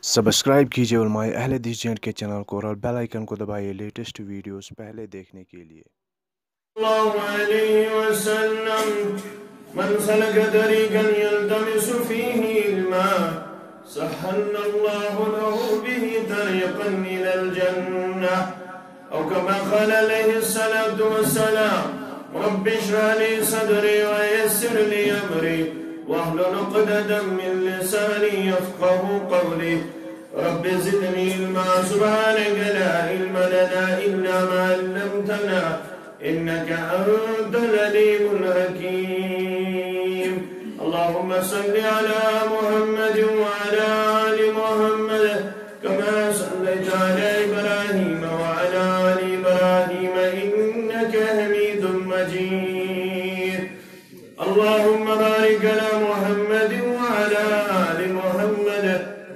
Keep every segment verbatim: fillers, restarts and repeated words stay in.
Subscribe کیجیے علماء اہل حدیث جے اینڈ کے چینل کو اور بیل آئیکن کو دبائیے لیٹسٹ ویڈیوز پہلے دیکھنے کے لیے۔ الله عليه وسلم، من سلك طريقا يلتمس فيه علما سهل الله له به طريقا إلى الجنة. أو كما قال عليه الصلاة والسلام: رب اشرح لي صدري ويسر لي أمري واحلل عقدة من لساني يفقه قولي. رب زدني علما. سبحانك لا علم لنا إلا ما علمتنا إنك أنت العليم الحكيم. اللهم صل على محمد وعلى آل محمد كما صليت على إبراهيم وعلى آل إبراهيم إنك حميد مجيد. اللهم بارك على محمد وعلى آل محمد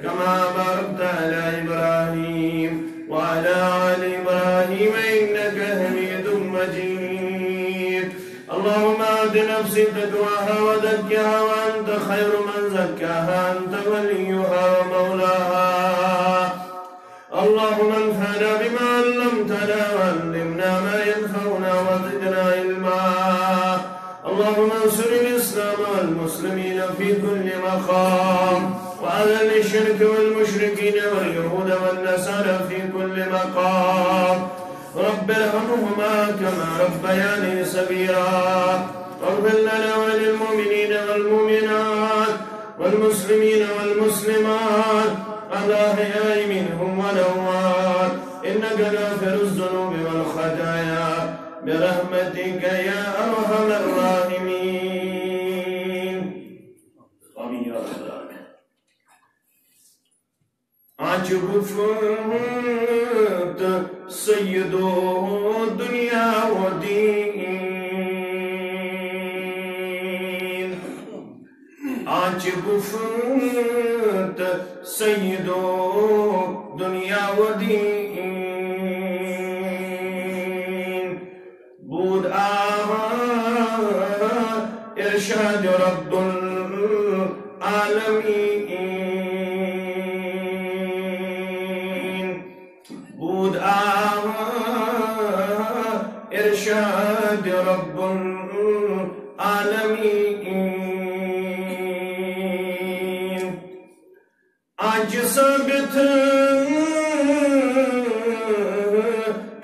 كما باركت على إبراهيم وعلى آل إبراهيم إنك حميد مجيد. اللهم آت نفسي تقواها وزكها وأنت خير من زكاها أنت وليها ومولاها. اللهم انفعنا بما علمتنا وعلمنا ما ينفعنا وزدنا علما. اللهم انصر الإسلام والمسلمين في كل مقام وأذل الشرك والمشركين واليهود والنصارى في كل مقام. رب ارحمهما كما ربياني صغيرا. واغفر لنا وللمؤمنين والمؤمنات والمسلمين والمسلمات الأحياء منهم والأموات إنك غافر الذنوب والخطايا برحمتك يا أرحم الراحمين. آمين يا رب العالمين. آج گفت سید و دنیا و دین، آج گفت سید و دنیا و دین، بود آغا ارشاد رب العالمین، بود آغا ارشاد رب العالمین. آج ثابت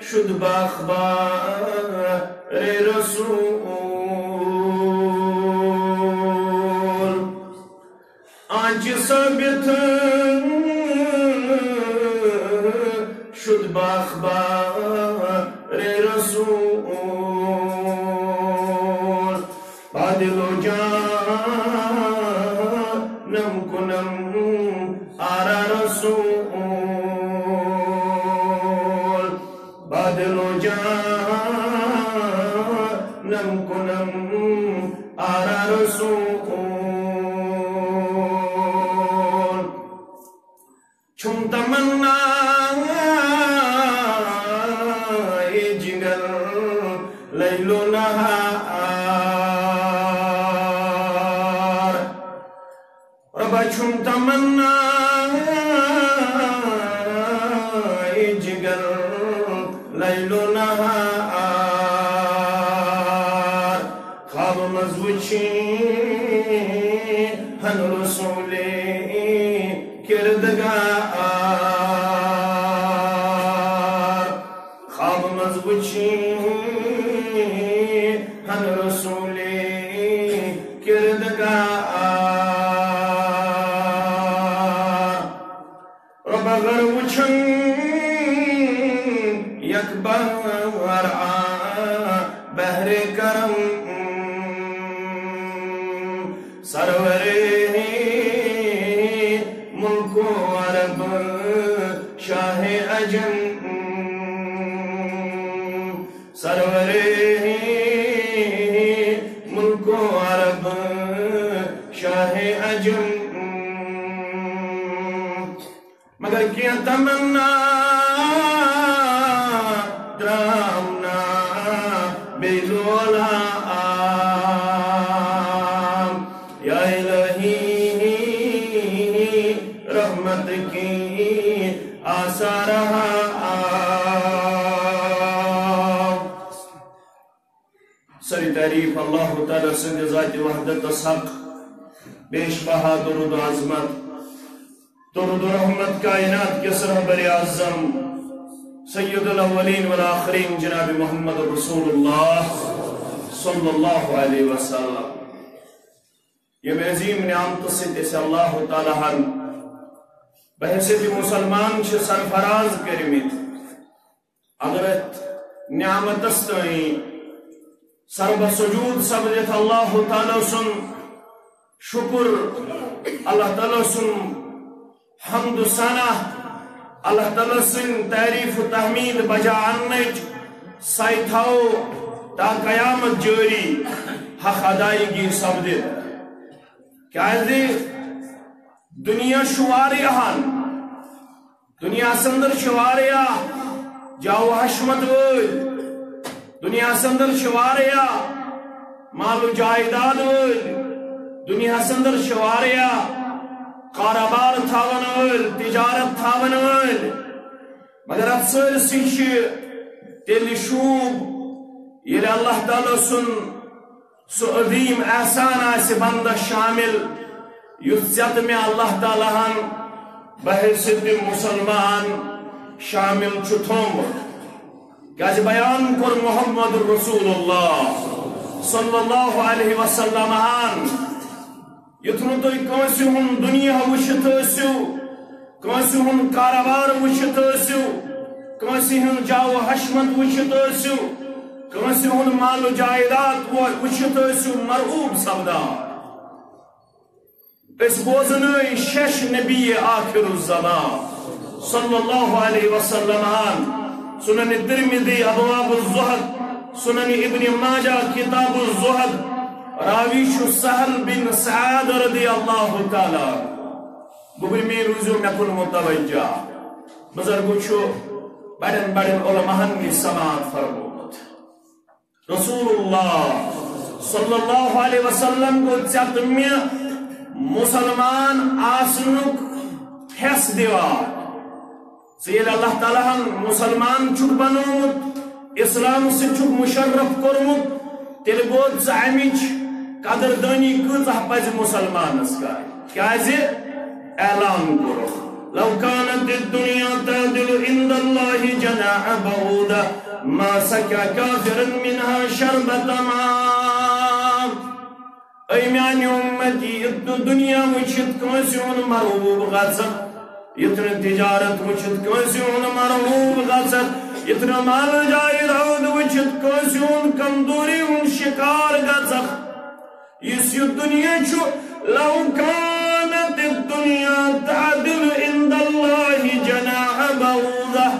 شد باخبار رسول. آج ثابت شد باخبار رسول. بعد لو جانم کنم آرا رسول. بعد لو جانم کنم آرا رسول. چون تمنا جگر لیل و نهار. ربا چون تمنا جگر لیل و نهار. خواب مز وچی ہن رسول کردگار. خواب مز وچی ہن رسول کردگار. رب اگر وچھن یک بار آ بحر کرم، سرور ملک و عرب شاہ عجم، سرور ملک و عرب شاہ عجم. مگر کینٛہہ تمنا درٛام نہٕ بیٚیہِ لولہٕ عام. یا الہی رحمت کی آسارہ آو۔ ساری تعریف اللہ تعالیٰ سٕنٛدِ ذاتِ وحدتس حق، بیش بہا درود و عظمت، درود و رحمت کائنات کِس رہبرِ اعظم سید الاولین والآخرین جناب محمد رسول اللہ صلی اللہ علیہ وسلم۔ ییٚمہِ عظیٖم نعمتہٕ سۭتۍ أسۍ اللہ تعالیٰ ہن بحیثیت مسلمان چھِ سرفراز کٔرمٕتۍ، اگر اتھ نعمتس تام سربہ سجود سپدِتھ اللہ تعالیٰ سُنٛد شکر، اللہ تعالیٰ سُنٛد حمد و ثنا، اللہ تعالیٰ سٕنٛز تعریف و تحمید بجا اننٕچ ساے تھاوو تا قیامت جٲری حق ادائیگی سپدِ۔ کیازِ دنیا چھُ واریاہن، دنیاہس اندر چھِ واریاہ جاہ و حشمت وٲلۍ، دنیاہس اندر چھِ واریاہ مال و جائیداد وٲلۍ، دنیاہس اندر چھِ واریاہ کاروبار تھاون وٲلۍ، تجارت تھاون وٲلۍ، مگر اتھ سٲرسٕے چھِ تیٚلہِ شوٗب، ییٚلہِ اللہ تعالیٰ سُنٛد سُہ عظیٖم احسان آسہِ بندس شامل، یُس ژےٚ تہٕ مےٚ اللہ تعالیٰ ہن بحیثیت مسلمان شامل چھُ تھوٚومُت۔ کیازِ بیان کوٚر محمد رسول اللہ صلی اللہ علیہ وسلم ہن، یُتھ نہٕ تُہۍ کٲنٛسہِ ہُنٛد دُنیا وٕچھِتھ ٲسِو، کٲنٛسہِ ہُنٛد کارٕبار وٕچھِتھ ٲسِو، کٲنٛسہِ ہٕنٛز جاہ و حشمت وٕچھِتھ ٲسِو، کٲنٛسہِ ہُنٛد مال و جائیداد و-، وٕچھِتھ ٲسِو مرعوب سپدان۔ أسۍ بوزنٲے شش نبی آخر الزمان صلی اللہ علیہ وسلم ہن، سنن ترمذی ابواب الزہد، سنن ابن ماجہ کتاب الزہد، راوی چھُ سہل بن سعد رضی اللہ تعالیٰ عنہ۔ بُبرِ مے روٗزِو مےٚ کُن متوجہ۔ بُزرگو چھُ بڑٮ۪ن بڑٮ۪ن علماہن نِش سماعت فرمومُت۔ رسول اللہ صلی اللہ علیہ وسلم گوٚو ژےٚ تہٕ مےٚ مسلمان آسنُک حصہٕ دِوان۔ ژٕ ییٚلہِ اللہ تعالیٰ ہن مسلمان چھُکھ بنوومُت، اسلام سۭتۍ چھُکھ مشرف کوٚرمُت، تیٚلہِ گوٚو ژٕ امِچ قدردٲنی کۭژاہ پزِ مسلمانس کرٕنۍ۔ کیازِ اعلان کوٚرُکھ، "لو كانت الدنيا تعدل عند الله جناح بعوضة ما سقى كافرا منها شربة ماء۔" اے میانہِ اُمتی، یُتھ نہٕ دُنیا وٕچھِتھ کٲنٛسہِ ہُنٛد مرعوب گژھکھ، یُتھ نہٕ تجارت وٕچھِتھ کٲنٛسہِ ہُنٛد مرعوب گژھکھ، یُتھ نہٕ مال جائیداد وٕچھِتھ کٲنٛسہِ ہُنٛد کمزوری ہُنٛد شکار گژھکھ، یُس یہِ دُنیا چھُ، "لو كانت الدنيا تعدل عند الله جناح بعوضة۔"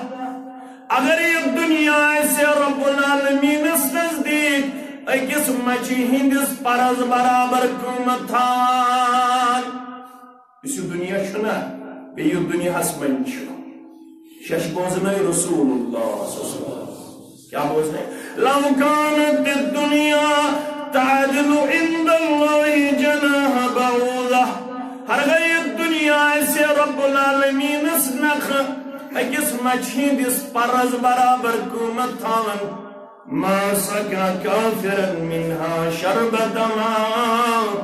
اگر یہِ دُنیا آسہِ رب العالمینس نزدیٖک أکِس مچھِ ہٕنٛدِس پرس برابر قۭمتھ تھاوان۔ یُس یہِ دُنیا چھُنہ، بیٚیہِ یہِ دُنیاہس منٛز چھُ۔ شش بوزنٲے رسول اللہ صلی اللہ علیہ وسلم۔ کیا بوزنٲے؟ "لو كانت الدنيا تعدل عند الله جناح بعوضة۔" ہرگاہ یہِ دُنیا آسہِ رب العالمینس نکھٕ أکِس مچھِ ہٕنٛدِس پرس برابر قۭمتھ تھاوان، "ما سقى كافرا منها شربة ماء۔"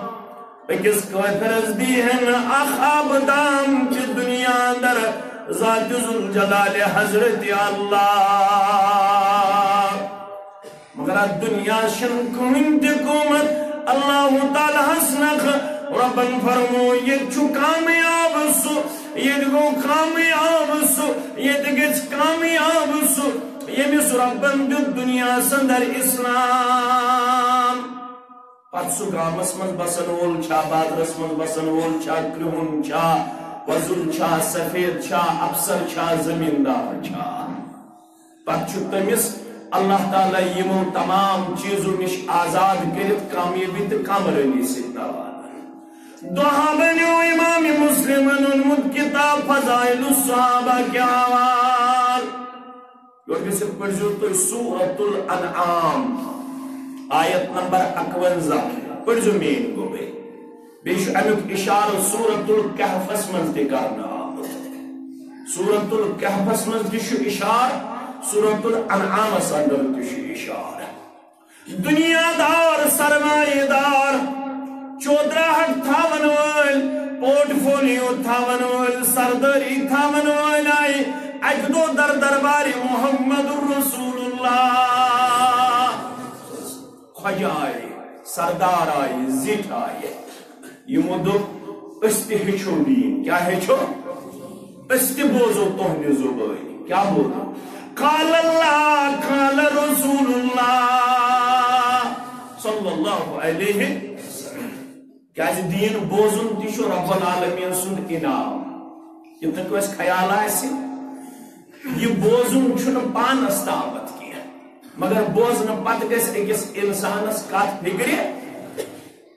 أکِس کٲفرس دی ہے نہٕ اکھ آبہٕ دام تہِ دُنیا اندر ذات ذوالجلال حضرت اللہ۔ مگر اتھ دُنیاہس چھُنہٕ کٕہٕنۍ تہِ قۭمتھ اللہ تعالیٰ ہس نکھٕ۔ ربن فرمو، ییٚتہِ چھُ کامیاب سُہ، ییٚتہِ گوٚو کامیاب سُہ، ییٚتہِ گژھِ کامیاب سُہ، ییٚمِس ربن دیُت دُنیاہس اندر اسلام۔ پتہٕ سُہ گامس منٛز بسن وول چھا، بازرس منٛز بسن وول چھا، کرٛہُن چھا، وۄزُل چھا، سفید چھا، افسر چھا، زمیٖندار چھا، پتہٕ چھُ تٔمِس اللہ تعالیٰ یِمو تمام چیٖزو نِش آزاد کٔرِتھ کامیٲبی تہٕ کامرٲنی سۭتۍ نوازان۔ دۄہا بنیو امام مسلمن اوٚنمُت کتاب فضائل الصحابہ کہِ حوالہٕ۔ یورٕ گٔژھِتھ پٔرزیو تُہۍ سورۃ الانعام، آیت نمبر اکونزہ، پٔرزیو میٲنۍ گوٚبرۍ۔ بیٚیہِ چھُ امیُک اشارٕ سورۃ الکہفس منٛز تہِ کرنہٕ آمُت۔ سورۃ الکہفس منٛز تہِ چھُ اشارٕ، سورۃ الانعامس اندر تہِ چھُ اشارٕ۔ دنیا دار، سرمایہ دار، چودراہٹ تھاون وٲلۍ، پورٹ فولیو تھاون وٲلۍ، سردٲری تھاون وٲلۍ آیہِ اکہِ دۄہ در دربارِ محمد رسول اللہ۔ خۄجہِ آیہِ، سردار آیہِ، زِٹھۍ آیہِ۔ یِمو دوٚپ، "أسۍ تہِ ہیٚچھو دیٖن۔" کیٛاہ ہیٚچھو؟ "أسۍ تہِ بوزو تُہنٛدِ زُبٲنۍ۔" کیٛاہ بوزو؟ "قال اللہ، قال رسول اللہ صلی اللہ علیہ وسلم۔" کیٛازِ دیٖن بوزُن تہِ چھُ رب العالمین سُنٛد انعام۔ یِتھ کٔنۍ اَسہِ خیال آسہِ، یہِ بوزُن چھُنہٕ پانس تامتھ کینٛہہ، مگر بوزنہٕ پتہٕ گژھِ أکِس انسانس کتھ فکرِ۔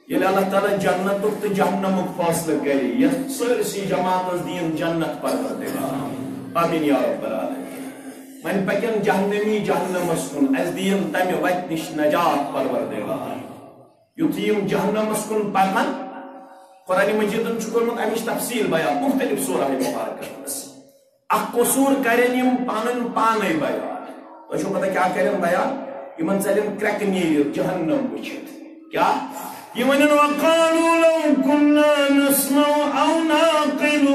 ییٚلہِ اللہ تعالیٰ جنتُک تہٕ جہنمُک فٲصلہٕ کرِ، یتھ سٲرسٕے جماعتس دِیِن جنت پروردگار۔ آمین یا رب العالمین۔ وۄنۍ پکن جہنمی جہنمس کُن، اسہِ دِیِن تمہِ وتہِ نِش نجات پروردگار۔ یُتھُے یِم جہنمس کُن پکن، قرآن مجیدن چھُ کوٚرمُت امِچ تفصیل بیان مختلف سورہ مبارکن منٛز۔ اکھ قصور کرن یِم پنن پانے بیان۔ تۄہہِ چھو پتہ کیٛاہ کرن بیان؟ یِمن ژلن کرٛٮ۪کہٕ نیٖرِتھ جہنم وٕچھِتھ۔ کیٛاہ؟ یِم ونن، "وقالوا لو كنا نسمع أو نعقل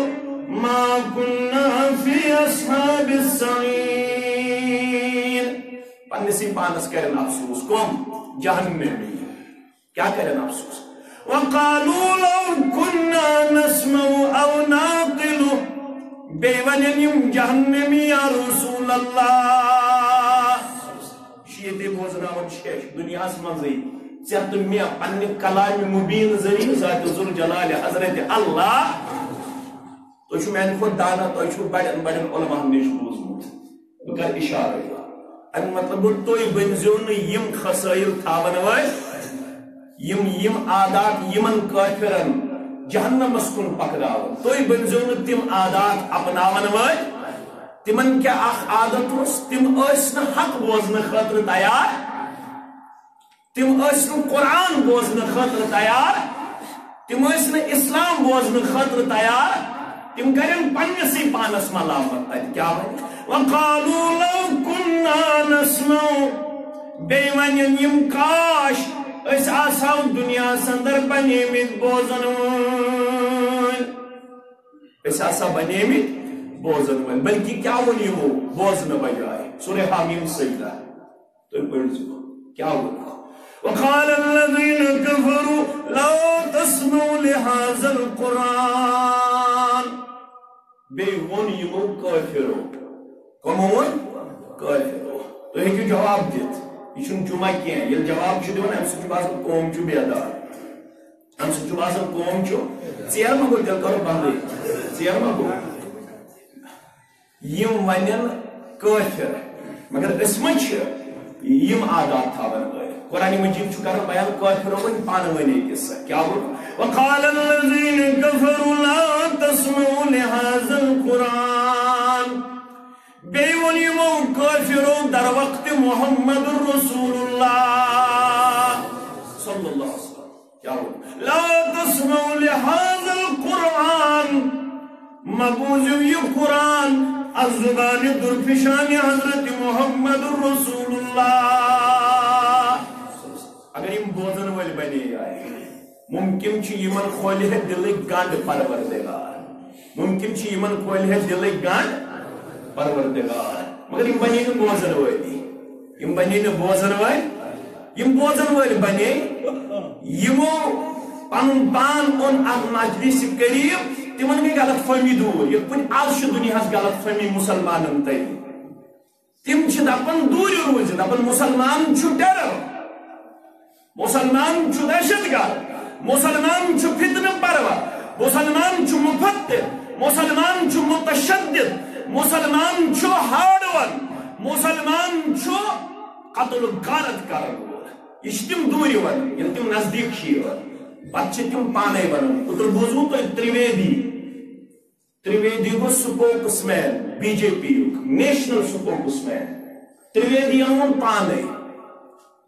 ما كنا في أصحاب السعير۔" پننسٕے پانس کرن افسوس۔ کم؟ جہنمی۔ کیٛاہ کرن افسوس؟ "وقالوا لو كنا نسمع أو نعقل۔" بیٚیہِ ونن یِم جہنمی، "یا رسول اللہ، یہِ چھِ ییٚتے بوزناوان چھِ اَسہِ دُنیاہس منٛزٕے ژےٚ تہٕ مےٚ پننہِ کلامِ مبین ذٔریعہٕ ذات ذوالجلال حضرت اللہ۔ تُہۍ چھِو میانہِ کھۄتہٕ دانا، تۄہہِ چھُو بڑٮ۪ن بڑٮ۪ن علماہن نِش بوٗزمُت۔" بہٕ کرٕ اِشارٕ۔ اَمیُک مطلب گوٚو، تُہۍ بٔنۍزیو نہٕ یِم خصٲیِل تھاوَن وٲلۍ، یِم، یِم عادات یِمن کٲفرن جہنمس کُن پکناوَن۔ تُہۍ بٔنۍزیو نہٕ تِم عادات اپناوَن وٲلۍ۔ تِمن کیٛاہ اکھ عادت اوس؟ تِم ٲسۍ نہٕ حق بوزنہٕ خٲطرٕ تیار۔ تِم ٲسۍ نہٕ قرآن بوزنہٕ خٲطرٕ تیار، تِم ٲسۍ نہٕ اسلام بوزنہٕ خٲطرٕ تیار، تِم کرن پننسٕے پانس ملامت تتہِ۔ کیٛاہ ونہِ؟ "وقالوا لو كنا نسمع۔" بیٚیہِ ونن یِم، "کاش أسۍ آسہو دُنیاہس اندر بنیمٕتۍ بوزن وٲلۍ، أسۍ آسہو بنیمٕتۍ بوزن وٲلۍ۔" بلکہِ کیٛاہ ووٚن یِمو بوزنہٕ بجایہِ؟ سورہ حامیم سجدہ۔ تُہۍ پٔرۍزیو، کیٛاہ ووٚنُکھ؟ "وقال الذين كفروا لا تسمعوا لهذا القرآن۔" بیٚیہِ ووٚن یِمو کٲفرو۔ کٕمو ووٚن؟ کٲفرو۔ تُہۍ ہیٚکِو جواب دِتھ۔ یہِ چھُنہٕ جمعہ کینٛہہ۔ ییٚلہِ جواب چھُ دِوان، اَمہِ سۭتۍ چھُ باسان، قوم چھُ بیدار۔ اَمہِ سۭتۍ چھُ باسان، قوم چھُ۔ ژیر ما گوٚو، تیٚلہِ کَرو بنٛدٕے۔ ژیر ما گوٚو؟ یِم ونن کٲفر، مگر أسۍ ما چھِ یِم عادات تھاوان ٲسۍ؟ قرآن مجید چھُ کران بیان کٲفرو ؤنۍ پانہٕ ؤنۍ أکِس سۭتۍ۔ کیٛاہ ووٚن؟ "وقال الذين كفروا لا تسمعوا لهذا القرآن۔" بیٚیہِ ووٚن یِمو کٲفرو در وقت محمد رسول اللہ صلی اللہ علیہ وسلم۔ کیٛاہ ووٚن؟ "لا تسمعوا لهذا القرآن۔" مہ بوٗزِو یہِ قرآن از زبانِ درفشانِ حضرت محمد رسول اللہ۔ اگر یِم بوزن وٲلۍ بنے آے، ممکن چھُ یِمن کھولہِ ہے دِلٕکۍ گنٛڈ پروردگار۔ ممکن چھُ یِمن کھولہِ ہے دِلٕکۍ گنٛڈ پروردگار۔ مگر یِم بنے نہٕ بوزن وٲلی۔ یِم بنے نہٕ بوزن وٲلۍ۔ یِم بوزن وٲلۍ بنے، یِمو پنُن پان اوٚن اتھ مجلسہِ قریب، تِمن گٔے غلط فہمی دوٗر۔ یِتھ پٲٹھۍ از چھِ دُنیاہس غلط فہمی مسلمانن تٔرۍ۔ تِم چھِ دپان دوٗرِ روٗزِو، دپان مسلمان چھُ ٹیرر، مسلمان چھُ دہشت گرد، مسلمان چھُ فتنہٕ پرور، مسلمان چھُ مفکر، مسلمان چھُ متشدد، مسلمان چھُ ہارڈ ون، مسلمان چھُ قتل و غارت کرن وول۔ یہِ چھِ تِم دوٗرِ ونان، ییٚلہِ تِم نزدیٖک چھِ یِوان، پتہٕ چھِ تِم پانے ونان۔ اوترٕ بوٗزوٕ تۄہہِ ترٛویدی؟ ترٛویدی گوٚو spokesman B J P یُک، national spokesman۔ ترٛویدیَن ووٚن پانے،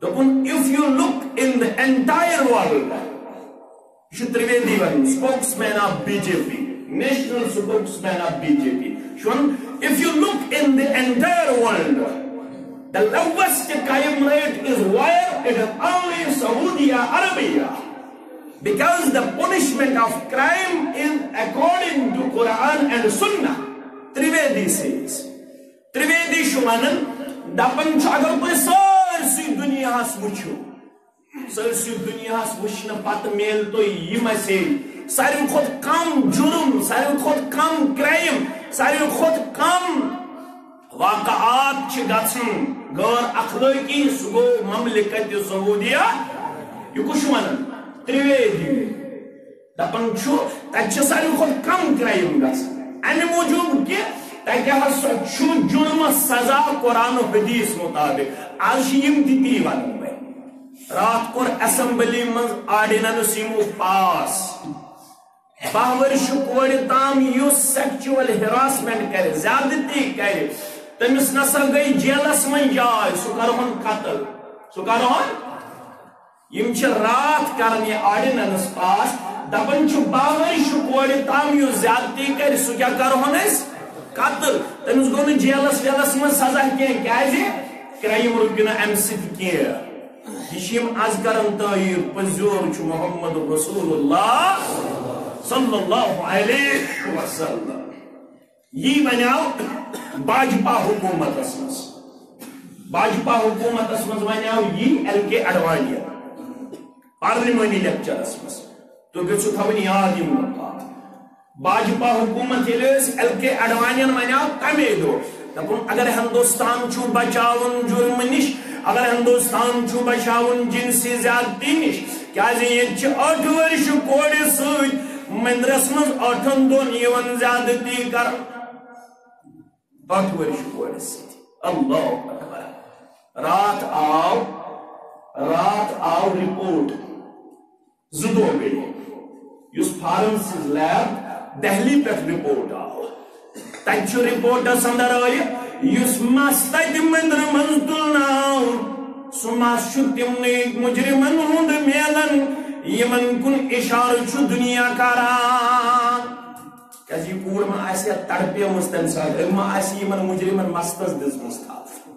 دوٚپُن، "If you look in the entire world،" یہِ چھُ ترٛویدی ونان، spokesman of B J P، national spokesman of B J P۔ If you look in the entire world, the lowest crime rate is where? It is only Saudi Arabia. Because the punishment of crime is according to Quran and Sunnah. Trivedi says. Trivedi چھُ ونان، دپان چھُ، اگر تُہۍ سٲرسٕے دُنیاہس وٕچھِو، سٲرسٕے دُنیاہس وٕچھنہٕ پتہٕ میلہِ تۄہہِ یہِ message، ساروی کھۄتہٕ کم جُرم، ساروی کھۄتہٕ کم crime، ساروی کھۄتہٕ کم واقعات چھِ گژھان غٲر اخلٲقی، سُہ گوٚو مملکت سعودیہ۔ یہِ کُس چھُ ونان؟ ترٛویدی۔ دپان چھُ، تتہِ چھِ ساروی کھۄتہٕ کم crime گژھان، امہِ موٗجوٗب کہِ تتہِ ہسا چھُ جُرمس سزا قرآن و حدیث مطابق۔ از چھِ یِم تہِ تی ونان وۄنۍ۔ راتھ کوٚر assembly منٛز ordinance یِمو pass، باہ ؤرشہِ کورِ تام یُس sexual harassment کرِ، زیادتی کرِ، تٔمِس نسا گٔے جیلس منٛز جاے، سُہ کرہون قتل، سُہ کرہون۔ یِم چھِ راتھ کران یہِ ordinance pass، دپان چھِ باہ ؤرشہِ کورِ تام یُس زیادتی کرِ، سُہ کیٛاہ کرہون أسۍ؟ قتل۔ تٔمِس گوٚو نہٕ جیلس ویلس منٛز سزا کینٛہہ، کیٛازِ؟ crime رُکہِ نہٕ امہِ سۭتۍ کینٛہہ۔ یہِ چھِ یِم از کران تٲیٖد، پٔزیور چھُ محمد رسول اللہ صلی اللہ علیہ وسلم۔ یی ونیاو باجپا حکومتس منٛز، باجپا حکومتس منٛز ونیاو یی ایل کے اڈوانی پارلیمانی لیکچرس منٛز۔ تُہۍ گٔژھِو تھاوٕنۍ یاد یِم نقطہٕ۔ باجپا حکومت ییٚلہِ ٲس، ایل کے اڈوانین ونیاو تمے دۄہ، دپُن، اگر ہندوستان چھُ بچاوُن جُرمہٕ نِش، اگر ہندوستان چھُ بچاوُن جنسی زیادتی نِش، کیازِ ییٚتہِ چھِ ٲٹھ ؤرشہِ کورِ سۭتۍ مندرس منٛز ٲٹھن دۄہن یِوان زیادتی کرنہٕ۔ ٲٹھ ؤرشہِ کورِ سۭتۍ۔ اللہ اکبر۔ راتھ آو، راتھ آو رپورٹ، زٕ دۄہ گٔیہِ، یُس فارنسک لیب دہلی پٮ۪ٹھ رپورٹ آو، تتہِ چھُ رپورٹس اندر ٲیِتھ، یُس مس تتہِ مندرٕ منٛز تُلنہٕ آو، سُہ مس چھُ تِمنٕے مجرمن ہُنٛد میلان، یِمن کُن اشارٕ چھُ دُنیا کران۔ کیازِ یہِ کوٗر ما آسہِ ہا تڑپیمٕژ تمہِ ساتہٕ، أمۍ ما آسہِ یِمن مجرمن مستس دِژمٕژ تھپھ؟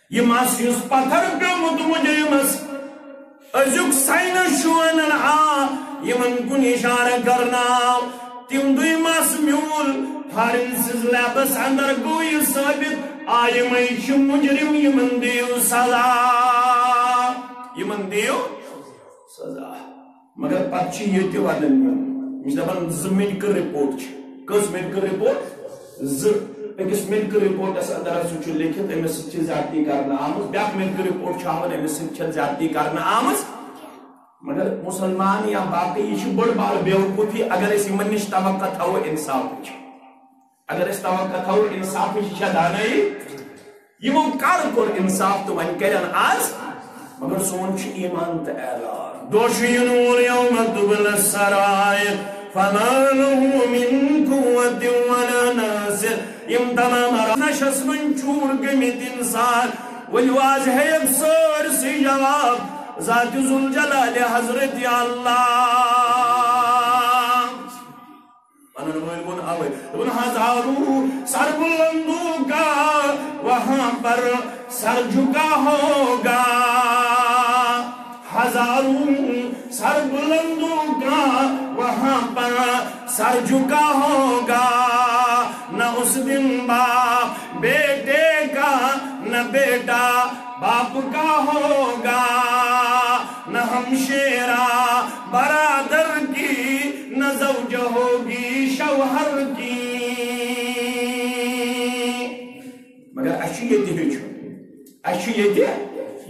یہِ مس یُس پتھر پیومُت مجرمس، أزیُک ساینس چھُ ونان، آ، یِمن کُن اشارٕ کرنہٕ آو۔ تِم دوٚیمس میوٗل فارنسک لیبس اندر، گوٚو یہِ ثٲبت، آ، یِمے چھِ مجرم، یِمن دِیِو سزا، یِمن دِیِو سزا۔ مگر پتہٕ چھِ ییٚتہِ ونان یِم، یِم چھِ دپان زٕ میڈیکل رپورٹ چھِ۔ کٔژ میڈیکل رپورٹ؟ زٕ۔ أکِس میڈیکل رپورٹس اندر ہسا چھُ لیکھِتھ أمِس سۭتۍ چھِ زیادتی کرنہٕ آمٕژ، بیٛاکھ میڈیکل رپورٹ چھُ ہاوان أمِس سۭتۍ چھےٚ زیادتی کرنہٕ آمٕژ۔ مگر مسلمان یا باقٕے، یہِ چھِ بٔڑ بار بیوقوفی اگر أسۍ یِمن نِش توقع تھاوو انصافٕچ۔ اگر أسۍ توقع تھاوو انصافٕچ، یہِ چھا دانٲیی؟ یِمو کر کوٚر انصاف تہٕ وۄنۍ کرن آز؟ مگر سون چھُ ایمان تہٕ اعلان۔ دۄہ چھُ یِنہٕ وول یوم تبل السرائر، فما له من قوة ولا ناصر۔ یِم تمام نشس منٛز چوٗر گٔمٕتۍ انسان، ؤلِو آز ہیٚیَکھ سٲرسٕے جواب ذات ذوالجلال حضرت اللہ۔ ونن وٲلۍ ووٚن اوے، دوٚپُن، ہزاروں سر بلندوں کا وہاں پر سر جھکا ہوگا، ہزاروں سر بلندوں کا وہاں پر سر جھکا ہوگا، نہ اس دن باپ بیٹے کا، نہ بیٹا باپ کا ہوگا، نہ ہمشیرہ برادر کی، نہ زوجہ ہوگی شوہر کی۔ مگر اَسہِ چھُ ییٚتہِ ہیٚچھُن۔ اَسہِ چھُ ییٚتہِ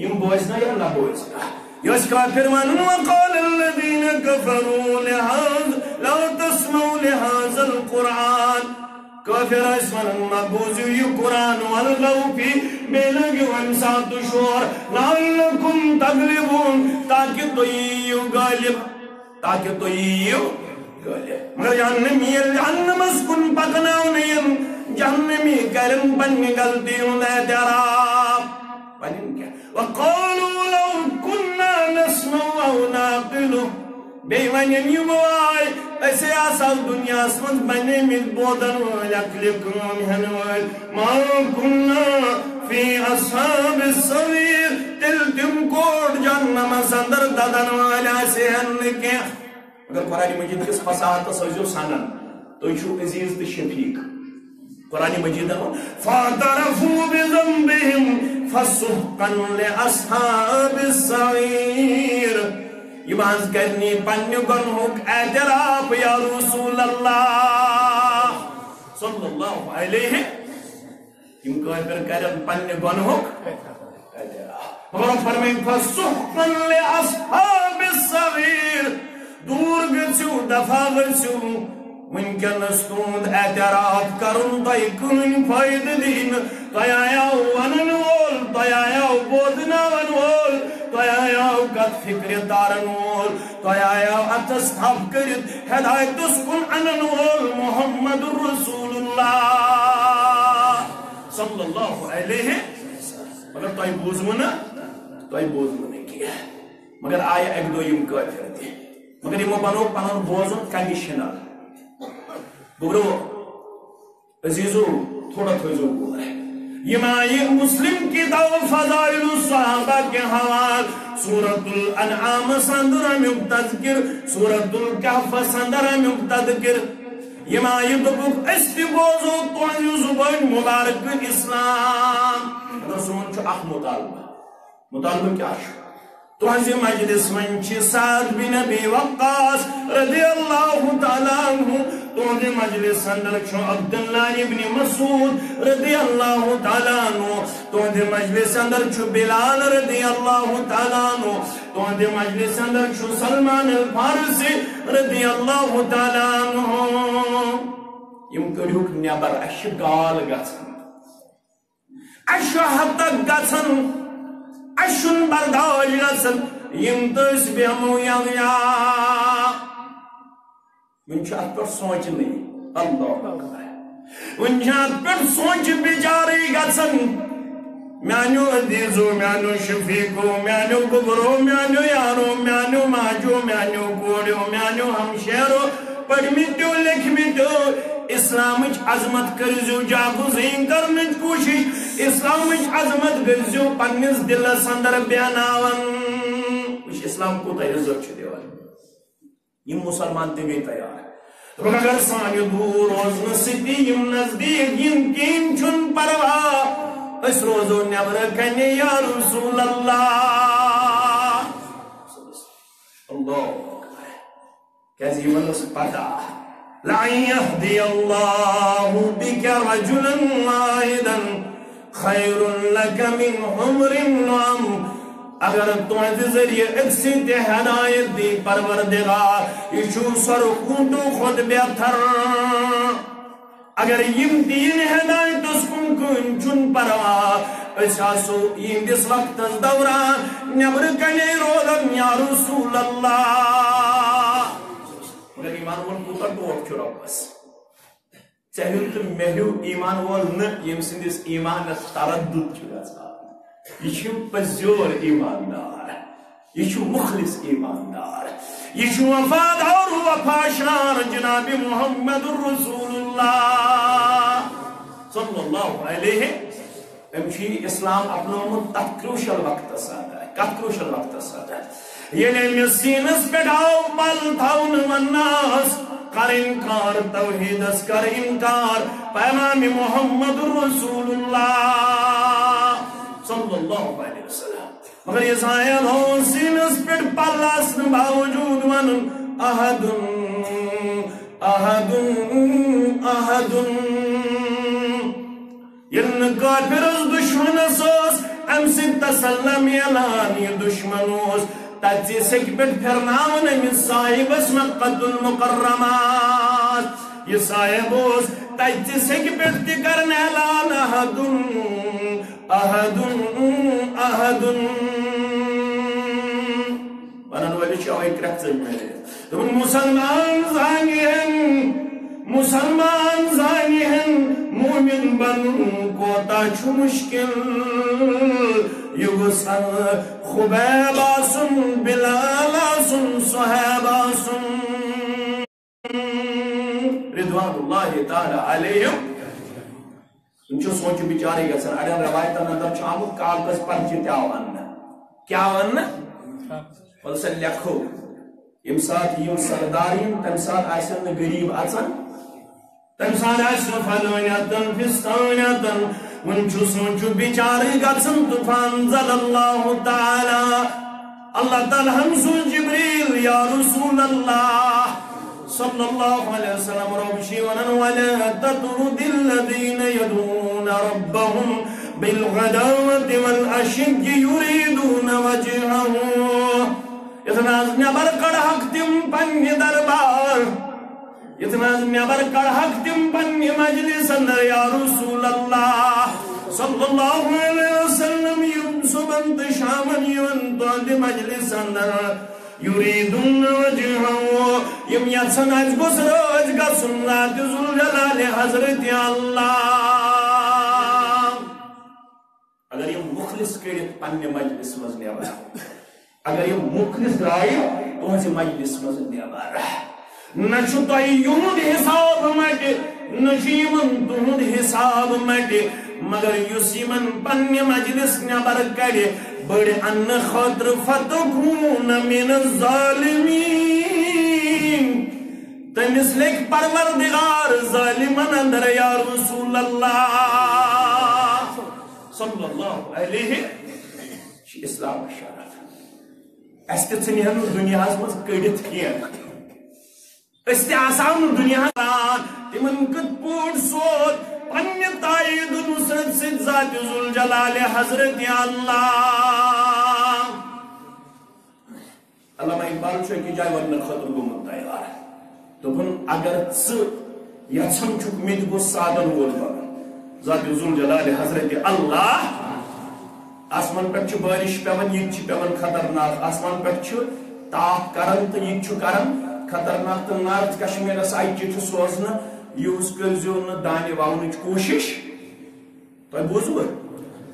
یِم بوزنا یا نہ بوزنا۔ یۄس کافر وَنُن، وقال الذين كفروا لهذا، لا تسمعوا لهذا القرآن۔ کافر ٲسۍ وَنان، مہ بوٗزِو یہِ قرآن، والغوا فيه، بیٚیہِ لٲگِو اَمہِ ساتہٕ شور، لعلكم تغلبون، تاکہِ تُہۍ یِیِو غٲلب، تاکہِ تُہۍ یِیِو غٲلب۔ مگر جہنمی، ییٚلہِ جہنمس کُن پکناونہٕ یِن، جہنمی کرن پننہِ غلطی ہُنٛد اعتراف۔ ونن کیٛاہ؟ وقالوا لو كنا نسمع أو نعقل۔ بیٚیہِ ونن یِم، واے، أسے آسہو دُنیاہس منٛز بنیمٕتۍ بودن وٲلۍ، عقلہِ کٲم ہٮ۪نہٕ وٲلۍ۔ ما كنا في أصحاب السعير۔ تیٚلہِ تِم کوٹھ جہنمس اندر ددن وٲلۍ آسہِ ہن نہٕ کینٛہہ۔ مگر قرآن مجید کِس فصاحتس ٲسۍزیو سنان، تُہۍ چھِو عزیز تہٕ شفیق۔ قرآن مجیدن ووٚن، فاعترفوا بذنبهم فسحقا لأصحاب السعير۔ یِم حظ کرنی پننہِ گۄنہُک اعتراف، یا رسول اللہ صلی اللہ علیہ۔ یِم کٲفِر کرن پننہِ گۄنہُک اعتراف۔ مگر فرمٲیِن، فسحقا لأصحاب السعير۔ دوٗر گٔژھِو، دفع گٔژھِو۔ وٕنکیٚنَس تُہُنٛد اعتراف کرُن تۄہہِ کٕہٕنۍ فٲیدٕ دی نہٕ۔ تۄہہِ آیاو ونن وول، تۄہہِ آیاو بوزناون وول، تۄہہِ آیاو کتھ فکرِ تارن وول، تۄہہِ آیاو اتھس تھپھ کٔرِتھ ہدایتس کُن انن وول محمد رسول اللہ صلی اللہ علیہ وسلم۔ مگر تۄہہِ بوٗزوٕ نہٕ، تۄہہِ بوٗزوٕ نہٕ کینٛہہ۔ مگر آیہِ اکہِ دۄہ یِم کٲفِر تہِ، مگر یِمو بنوو پنُن بوزُن کنڈیشنل۔ گوٚبرو، عزیزو، تھوڑا تھٲیزیو غور۔ یِم آیہِ مسلم کتاب فضائل الصحابہ کہِ حوالہٕ سورۃ الانعامس اندر امیُک تذکر، سورۃ الکہفس اندر امیُک تذکر۔ یِم آیہِ دوٚپُکھ، أسۍ تہِ بوزو تُہنٛزِ زُبٲنۍ مبارک اسلام۔ مگر سون چھُ اکھ مطالبہ۔ مطالبہٕ کیٛاہ چھُ؟ تُہنٛزِ مجلس منٛز چھِ سعد بن ابی وقاص رضی اللہ تعالیٰ عنہ، تُہنٛزِ مجلس اندر چھُ عبداللہ ابن مسعود رضی اللہ تعالیٰ عنہ، تُہنٛزِ مجلس اندر چھُ بلال رضی اللہ تعالیٰ عنہ، تُہنٛزِ مجلس اندر چھُ سلمان الفارسی رضی اللہ تعالیٰ عنہ۔ یِم کٔڑِوکھ نٮ۪بر، اَسہِ چھِ گال گژھان۔ اَسہِ چھُ ہتک گژھان، اَسہِ چھُنہٕ برداش گژھان، یِم تہٕ أسۍ بیٚہمو یَوٕ یا۔ وۄنۍ چھُ اَتھ پٮ۪ٹھ سونٛچنٕے۔ اللہ اکبر۔ وۄنۍ چھُ اَتھ پٮ۪ٹھ سونٛچہِ بِچارٕے گژھان۔ میانیو عزیزو، میانیو شفیقو، میانیو گوٚبرو، میانیو یارو، میانیو ماجو، میانیو کوریو، میانیو ہمشیرو، پٔرمٕتیو لیکھمٕتیو، اسلامٕچ عظمت کٔرزیو جاگوزین کرنٕچ کوٗشش، اسلامٕچ عظمت گٔژھزیو پننِس دلس اندر بیاناوان۔ وٕچھ، اسلام کوٗتاہ عزت چھُ دِوان۔ یِم مسلمان تہِ گٔے تیار۔ دوٚپُکھ، اگر سانہِ دوٗر روزنہٕ سۭتی یِم نزدیٖک یِن، کِہیٖنۍ چھُنہٕ پرواہ، أسۍ روزو نٮ۪برٕ کنہِ یا رسول اللہ۔ اللہ اکبر۔ کیازِ یِمن ٲس پتہ، لَأَن يَهْدِيَ اللَّهُ بِكَ رَجُلًا وَاحِدًا خَيْرٌ لَكَ مِنْ حُمُرِ النَّعَمِ۔ اگر تُہنٛدِ ذٔریعہٕ أکسٕے تہِ ہدایت دی پروردگار، یہِ چھُ سۄرٕ خوٗنٹو کھۄتہٕ بہتر۔ اگر یِم تہِ یِن ہدایتس کُن، کٕہٕنۍ چھُنہٕ پرواہ، أسۍ آسو یِہنٛدِس وقتس دوران نٮ۪برٕ کنے روزان، یا رسول اللہ۔ مگر ایمان وول کوٗتاہ ٹوٹھ چھُ رۄبس۔ ژےٚ ہیوٗ تہٕ مےٚ ہیوٗ ایمان وول نہٕ، ییٚمہِ سٕنٛدِس ایمانس تردُد چھُ گژھان۔ یہِ چھُ پٔزیور ایماندار، یہِ چھُ مُخلص ایماندار، یہِ چھُ وفادار و وفاشار جناب محمد رسول اللہ صلی اللہ علیہ۔ أمۍ چھُ یہِ اسلام اپنومُت تتھ crucial وقتس اندر۔ کتھ crucial وقتس اندر؟ ییٚلہِ أمِس سیٖنس پٮ۪ٹھ آو پل تھاونہٕ، وننس، کر انکار، توحیدس کر انکار، پیغام محمد رسول اللہ صلی اللہ علیہ وسلم۔ مگر یہِ زانان اوس سیٖنس پٮ۪ٹھ پل آسنہٕ باوجود ونُن، احد، احد، احد۔ ییٚلہِ نہٕ کٲفِرس دُشمنس اوس امہِ سۭتۍ تسلہ میلان، یہِ دُشمن اوس تتہِ سیٚکہِ پٮ۪ٹھ پھِرناوان أمِس صاحبس مکۃ المکرمہ۔ یہِ صاحب اوس تتہِ سیٚکہِ پٮ۪ٹھ تہِ کران اعلان، احد، احد، احد۔ ونن وٲلِس چھِ اَوَے کرٛٮ۪کھ ژٔلۍ مٕتۍ۔ دوٚپُن، مسلمان زانہِ ہن، مسلمان زانہِ ہن، مومن بنُن کوتاہ چھُ مشکل۔ یہِ گوٚژھ خبیب آسُن، بلال آسُن، صہیب آسُن۔ رضوان اللہ تعالی علیہم۔ تم چھِ سونچہِ بِچارے گژھان۔ اڑٮ۪ن روایتن اندر چھُ آمُت کاغذ پرچہِ تہِ آو اننہٕ۔ کیٛاہ آو اننہٕ؟ وَلہٕ سا لیکھو۔ ییٚمہِ ساتہٕ یِم سردار یِن، تَمہِ ساتہٕ آسن نہٕ غریٖب اَژان۔ تَمہِ ساتہٕ آسہِ سُہ فلٲنۍ اَتَن، فِستٲنۍ اَتَن۔ وۄنۍ چھُ سونچُن بِچارٕ گژھان طوفان، انزل اللہ تعالیٰ، اللہ تعالیٰ ہن سوٗز جبریل، یا رسول اللہ صلی اللہ علیہ وسلم، رب چھِ وَنان، وَلَا تَطْرُدِ الَّذِينَ يَدْعُونَ رَبَّهُمْ بِالْغَدَاةِ وَالْعَشِيِّ يُرِيدُونَ وَجْهَهُ۔ یُتھ نہٕ حظ نٮ۪بر کڑہکھ تِم پننہِ دربار، یُتھ نہٕ حظ نٮ۪بر کڑہکھ تِم پننہِ مجلس اندر، یا رسول اللہ صلی اللہ علیہ وسلم، یِم صبحن تہٕ شامن یِوان تُہنٛدِ مجلس اندر، یُریٖدوٗنَ وَجْہَہُ، یِم یژھان اَسہِ گوٚژھ رٲضۍ گژھُن ذاتِ ذوالجلالِ حضرت اللہ۔ اگر یِم مُخلص کٔڑِتھ پننہِ مجلس منٛز نٮ۪بر، اگر یِم مُخلص درٛایہِ تُہنٛزِ مجلس منٛز نٮ۪بر، نہ چھُ تۄہہِ یِہُنٛد حساب مٹہِ، نہ چھُ یِمن تُہُنٛد حساب مٹہِ، مگر یُس یِمن پننہِ مجلس نٮ۪بر کڑِ بٔڑۍ اننہٕ خٲطرٕ، فَتَکُونَ مِنَ الظَّالِمِیٖن، تٔمِس لیکھِ پروردگار ظٲلمن اندر، یا رسول اللہ صلی اللہ علیہ۔ یہِ چھُ اسلام شرف۔ اَسہِ تہِ ژھٕنہِ ہن نہٕ دُنیاہس منٛز کٔڑِتھ کینٛہہ۔ أسۍ تہِ آسہو نہٕ دُنیاہس منٛز۔ تِمن کِتھ پٲٹھۍ سوٗز پننہِ تایید و نصرت سۭتۍ ذاتِ ذوالجلالِ حضرت اللہ؟ علامہ اقبال چھُ أکِس جایہِ وننہٕ خٲطرٕ گوٚمُت تیار۔ دوٚپُن، اگر ژٕ یژھان چھُکھ مےٚ تہِ گوٚژھ سادن وول بنُن، ذاتِ ذوالجلالِ حضرت اللہ، آسمان پٮ۪ٹھ چھِ بارش پٮ۪وان، ییٚتہِ چھِ پٮ۪وان خطرناک، آسمان پٮ۪ٹھ چھُ تاپھ کران تہٕ ییٚتہِ چھُ کران خطرناک، تہٕ نارتھ کشمیرس آیہِ چِٹھِ سوزنہٕ، یوٗز کٔرۍزیو نہٕ دانہِ وونٕچ کوٗشش۔ تۄہہِ بوٗزوٕ؟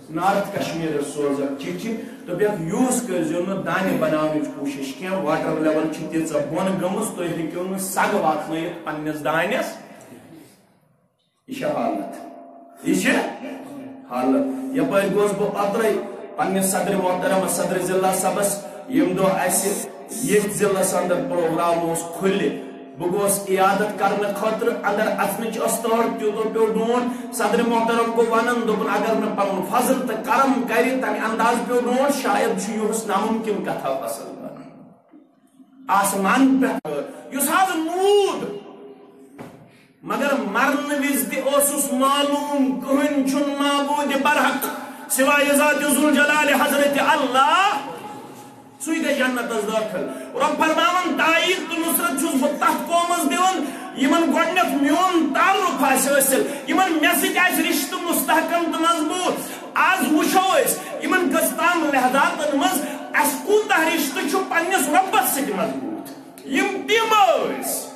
نارتھ کشمیرس سوزکھ چِٹھِ، دوٚپکھ، یوٗز کٔرۍزیو نہٕ دانہِ بناونٕچ کوٗشش کینٛہہ، واٹر لیول چھِ تیٖژاہ بۄن گٔمٕژ، تُہۍ ہیٚکِو نہٕ سگ واتنٲیِتھ پننِس دانٮ۪س۔ یہِ چھِ حالت۔ یہِ چھِ حالت۔ یپٲرۍ گوس بہٕ اوترے پننِس صدر محترم صدر ضلع صٲبس، ییٚمہِ دۄہ اسہِ ییٚتھۍ ضلعس اندر پروگرام اوس کھُلہِ، بہٕ گوس عیادت کرنہٕ خٲطرٕ۔ اندر اژنٕچ ٲس تٲر، تیوٗتاہ پیوٚو ڈونٛٹھ۔ صدر محترم گوٚو ونان، دوٚپُن، اگر نہٕ پنُن فضل تہٕ کرم کرِ، تمہِ انداز پیوٚو ڈونٛٹھ، شاید چھُ یُہُس ناممکن کتھا فصل بنان۔ آسمان پٮ۪ٹھ یُس حظ موٗد، مگر مرنہٕ وِزِ تہِ اوسُس معلوم، کٕہٕنۍ چھُنہٕ معبوٗدِ برحق سوائے ذاتِ ذوالجلالِ حضرت اللہ۔ سُے گژھِ جنتس دٲخل۔ رۄب فرماوان، تایید تہٕ نصرت چھُس بہٕ تتھ قومس دِوان، یِمن گۄڈٕنیتھ میون تعارُف آسہِ حٲصِل، یِمن مےٚ سۭتۍ آسہِ رشتہٕ مستحکم تہٕ مضبوٗط۔ آز وٕچھو أسۍ، یِمن کٔژتام لحظاتن منٛز اَسہِ کوٗتاہ رشتہٕ چھُ پننِس رۄبس سۭتۍ مضبوٗط۔ یِم تِم ٲسۍ۔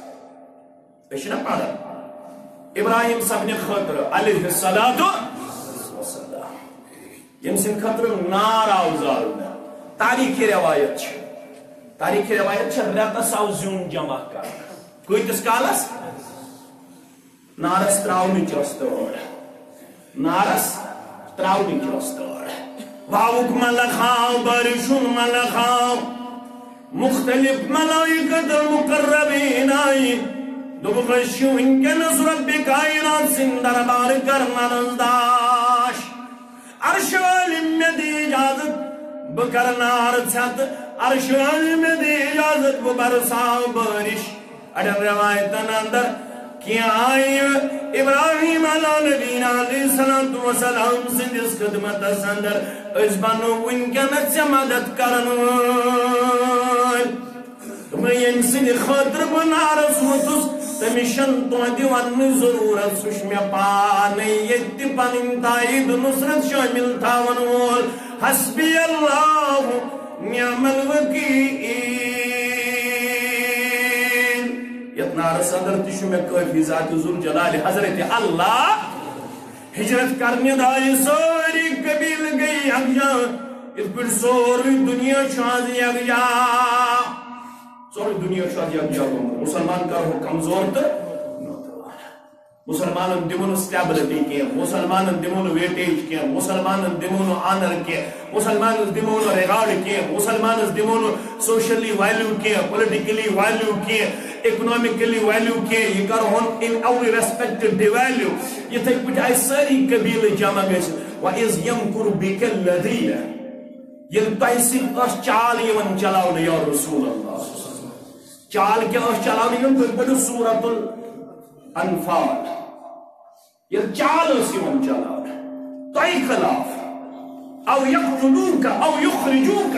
أسۍ چھِنہ پران ابراہیم صٲبنہِ خٲطرٕ علیہ الصلوۃ والسلام، ییٚمہِ سٕنٛدِ خٲطرٕ نار آو زالنہٕ۔ تاریخی روایت چھِ، تاریخی روایت چھِ، رٮ۪تس آو زیُن جمع کرنہٕ۔ کۭتِس کالس؟ نارس تراونٕچ ٲس تٲر۔ نارس تراونٕچ ٲس تٲر۔ واوُک ملخ آو، بارشُن ملخ آو، مختلف ملائکت المقربین آیہِ۔ دوٚپُکھ، أسۍ چھِ وٕنکیٚنس رۄبِ کائنات سٕنٛدِ دربار کرنس داش۔ عرش عالم مےٚ دِ اجازت، بہٕ کرٕ نار ژھٮ۪تہٕ۔ عرش عالم مےٚ دِ اجازت، بہٕ برساو بارش۔ اڑٮ۪ن روایتن اندر کینٛہہ آیہِ ابراہیم علیٰ نبینا علیہ الصلوۃ والسلام سٕنٛدِس خدمتس اندر، أسۍ بنو وٕنکیٚنس ژےٚ مدد کرن وٲلۍ۔ دوٚپمَے، ییٚمہِ سٕنٛدِ خٲطرٕ بہٕ نارس ووتُس، تٔمِس چھَنہٕ تُہنٛدِ وننٕچ ضروٗرت، سُہ چھُ مےٚ پانے ییٚتہِ تہِ پنٕنۍ تایید نصرت شٲمِل تھاون وول۔ حسبی اللہ نعم الوکیل۔ یتھ نارس اندر تہِ چھُ مےٚ کٲفی ذات ذوالجلال حضرت اللہ۔ ہجرت کرنہِ درٛایہِ سٲری قبیلہٕ گٔے یکجا، یِتھ پٲٹھۍ سورُے دُنیا چھُ آز یکجا۔ سورُے دُنیا چھُ اَتھ یَکجاہ گوٚمُت۔ مُسلمان کَرہوکھ کمزور تہٕ ناتوان۔ مُسلمانن دِمو نہٕ stability کینٛہہ، مُسلمانن دِمو نہٕ weightage کینٛہہ، مُسلمانن دِمو نہٕ honor کینٛہہ، مُسلمانس دِمو نہٕ regard کینٛہہ، مُسلمانس دِمو نہٕ socially value کینٛہہ، politically value کینٛہہ، economically value کینٛہہ۔ یہِ کَرہون in every respect devalue۔ یِتھَے پٲٹھۍ آیہِ سٲری قبیٖلہٕ جمع گٔژھِتھ۔ وَإِذْ يَمْكُرُ بِكَ الَّذِينَ، ییٚلہِ تۄہہِ سۭتۍ ٲس چال یِوان چلاونہٕ، یا رسول اللہ، چال کیٛاہ ٲس چلاونہٕ یِوان؟ تُہۍ پٔرِو سورۃ الانفال۔ ییٚلہِ چال ٲس یِوان چلاونہٕ تۄہہِ خلاف، او یقتلوک او یخرجوک،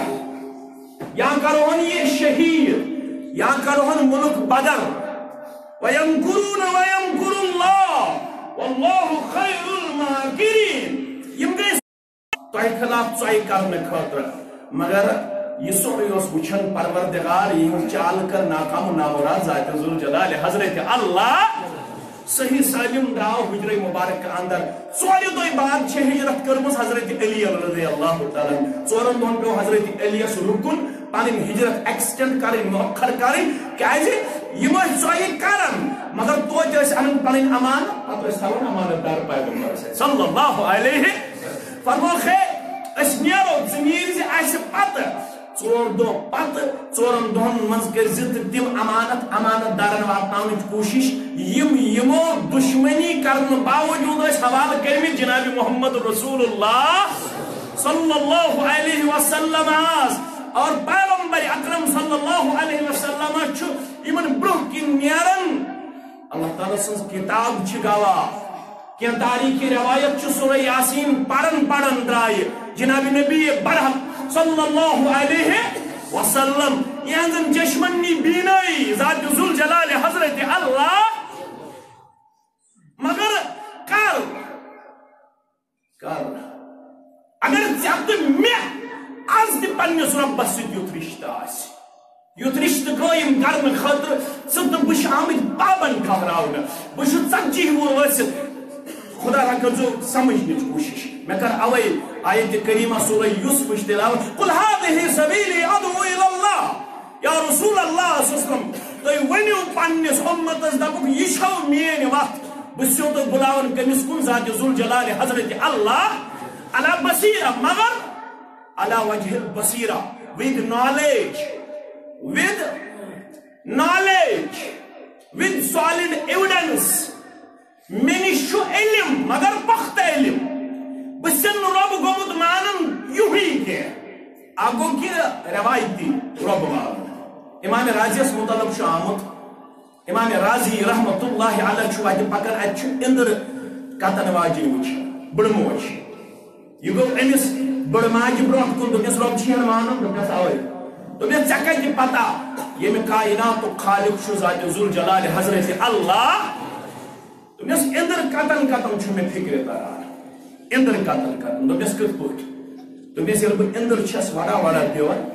یا کرہون یہِ شہید، یا کرہون ملک بدر۔ وَيَمْكُرُونَ وَيَمْكُرُ اللَّهُ وَاللَّهُ خَيْرُ الْمَاكِرِينَ۔ یِم گٔے تۄہہِ خلاف ژۄیہِ کرنہٕ خٲطرٕ۔ مگر یہِ سورُے اوس وٕچھان پروردگار، یِہٕنٛز چال کٔر ناکام و نامراد ذات ذوالجلال حضرت اللہ۔ صحیح سالم درٛاو حجرے مبارک اندر۔ ژورِ دۄہہِ بعد چھِ ہجرت کٔرمٕژ حضرت علی رضی اللہ تعالیٰ عنہ۔ ژورن دۄہن پیوٚو حضرت علیَس رُکُن، پنٕنۍ ہجرت extend کرٕنۍ، مؤخر کرٕنۍ۔ کیازِ؟ یِم ٲسۍ ژۄیہِ کران، مگر توتہِ ٲسۍ انان پنٕنۍ امانت، پتہٕ ٲسۍ تھاوان امانت دار پیغمبرس اَتھِ صلی اللہ علیہ۔ فرمووُکھ، ہے، أسۍ نیرو، ژٕ نیٖرۍ زِ اَسہِ پتہٕ۔ ژور دۄہ پتہٕ، ژورن دۄہن منٛز کٔرۍ زِ تہٕ تِم امانت، امانت دارن واتناونٕچ کوٗشش، یِم یِمو دشمنی کرنہٕ باوجود ٲسۍ حوالہٕ کٔرمٕتۍ جناب محمد رسول اللہ صلی اللہ علیہ وسلم۔ اور پیغمبر اکرم صلی اللہ علیہ وسلم چھُ یِمن برونٛہہ کِنۍ نیران۔ اللہ تعالیٰ سٕنٛز کتاب چھِ گواہ۔ کینٛہہ تاریخی روایت چھُ سورہ یاسین پران پران درٛایہِ جناب نبی برحق صلی اللہ علیہ وسلم، یِہنٛزن چشمن نی بینٲیی ذات ذوالجلال حضرت اللہ۔ مگر کر، کر، اگر ژےٚ تہٕ مےٚ از تہِ پننِس رۄبس سۭتۍ یُتھ رشتہٕ آسہِ، یُتھ رشتہٕ قٲیِم کرنہٕ خٲطرٕ ژٕ تہٕ بہٕ چھِ آمٕتۍ پابند ٹھہراونہٕ۔ بہٕ چھُس ژتجی وُہُر ٲسِتھ۔ خدا را کٔرزیو سمجھنٕچ کوٗشش۔ مےٚ کٔر اوے آیت کریمہ سورہ یوسفٕچ تلاوت، "قل هذه سبيلي أدعو إلى الله۔" یا رسول اللہ صلی اللہ علیہ وسلم، تُہۍ ؤنِو پننِس اُمتس، دپُکھ، یہِ چھو میٲنۍ وتھ۔ بہٕ چھُسو تۄہہِ بُلاوان کٔمِس کُن؟ ذات ذوالجلال حضرت اللہ علی بصیرہ، مگر علی وجہ البصیرہ، with knowledge، with knowledge، with solid evidence۔ مےٚ نِش چھُ علم، مگر پختہٕ علم۔ بہٕ چھُس نہٕ رۄب گوٚمُت مانُن یُہُے کینٛہہ۔ اکھ گوٚو کہِ روایتی رۄب مانُن۔ امام رازیَس متعلق چھُ آمُت، امام رازی رحمتہ اللہ علیہ چھُ وتہِ پکان، اتہِ چھُ اندر کتن واجہِ وٕچھان، بٕڑٕ موج۔ یہِ گوٚو أمِس بٕڑٕ ماجہِ برونٛٹھ کُن، دوٚپنس، "رۄب چھُ یَن مانُن؟" دوٚپنس، "اوے۔" دوٚپنس، "ژےٚ کتہِ پتہ ییٚمہِ کائناتُک خالق چھُ ذات ذوالجلال حضرت اللہ؟" دوٚپنس، "اندر کتن کتن چھُ مےٚ فکرِ تران، اندر کتن کتن۔" دوٚپنس، "کِتھ پٲٹھۍ؟" دوٚپنس، "ییٚلہِ بہٕ اندر چھَس وڑا وڑا دِوان،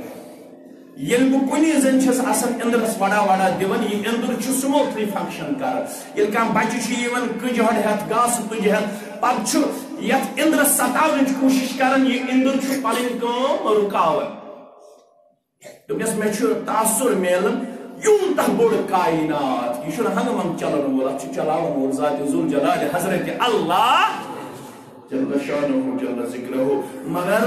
ییٚلہِ بہٕ کُنی زٔنۍ چھَس آسان اندرس وڑا وڑا دِوان، یہِ اندر چھُ smoothly function کران۔ ییٚلہِ کانٛہہ بچہِ چھُ یِوان کٕجہِ ہۄڈ ہٮ۪تھ، گاسہٕ تُجہِ ہٮ۪تھ، پتہٕ چھُ یتھ اندرس ستاونٕچ کوٗشش کران، یہِ اندر چھُ پنٕنۍ کٲم رُکاوان۔" دوٚپنس، "مےٚ چھُ تاثر میلان، یوٗتاہ بوٚڑ کائنات، یہِ چھُنہٕ ہنگہٕ منگہٕ چلن وول، اتھ چھُ چلاون وول ذات ذوالجلال حضرت اللہ۔" جل شانہ جل ذکرہ۔ مگر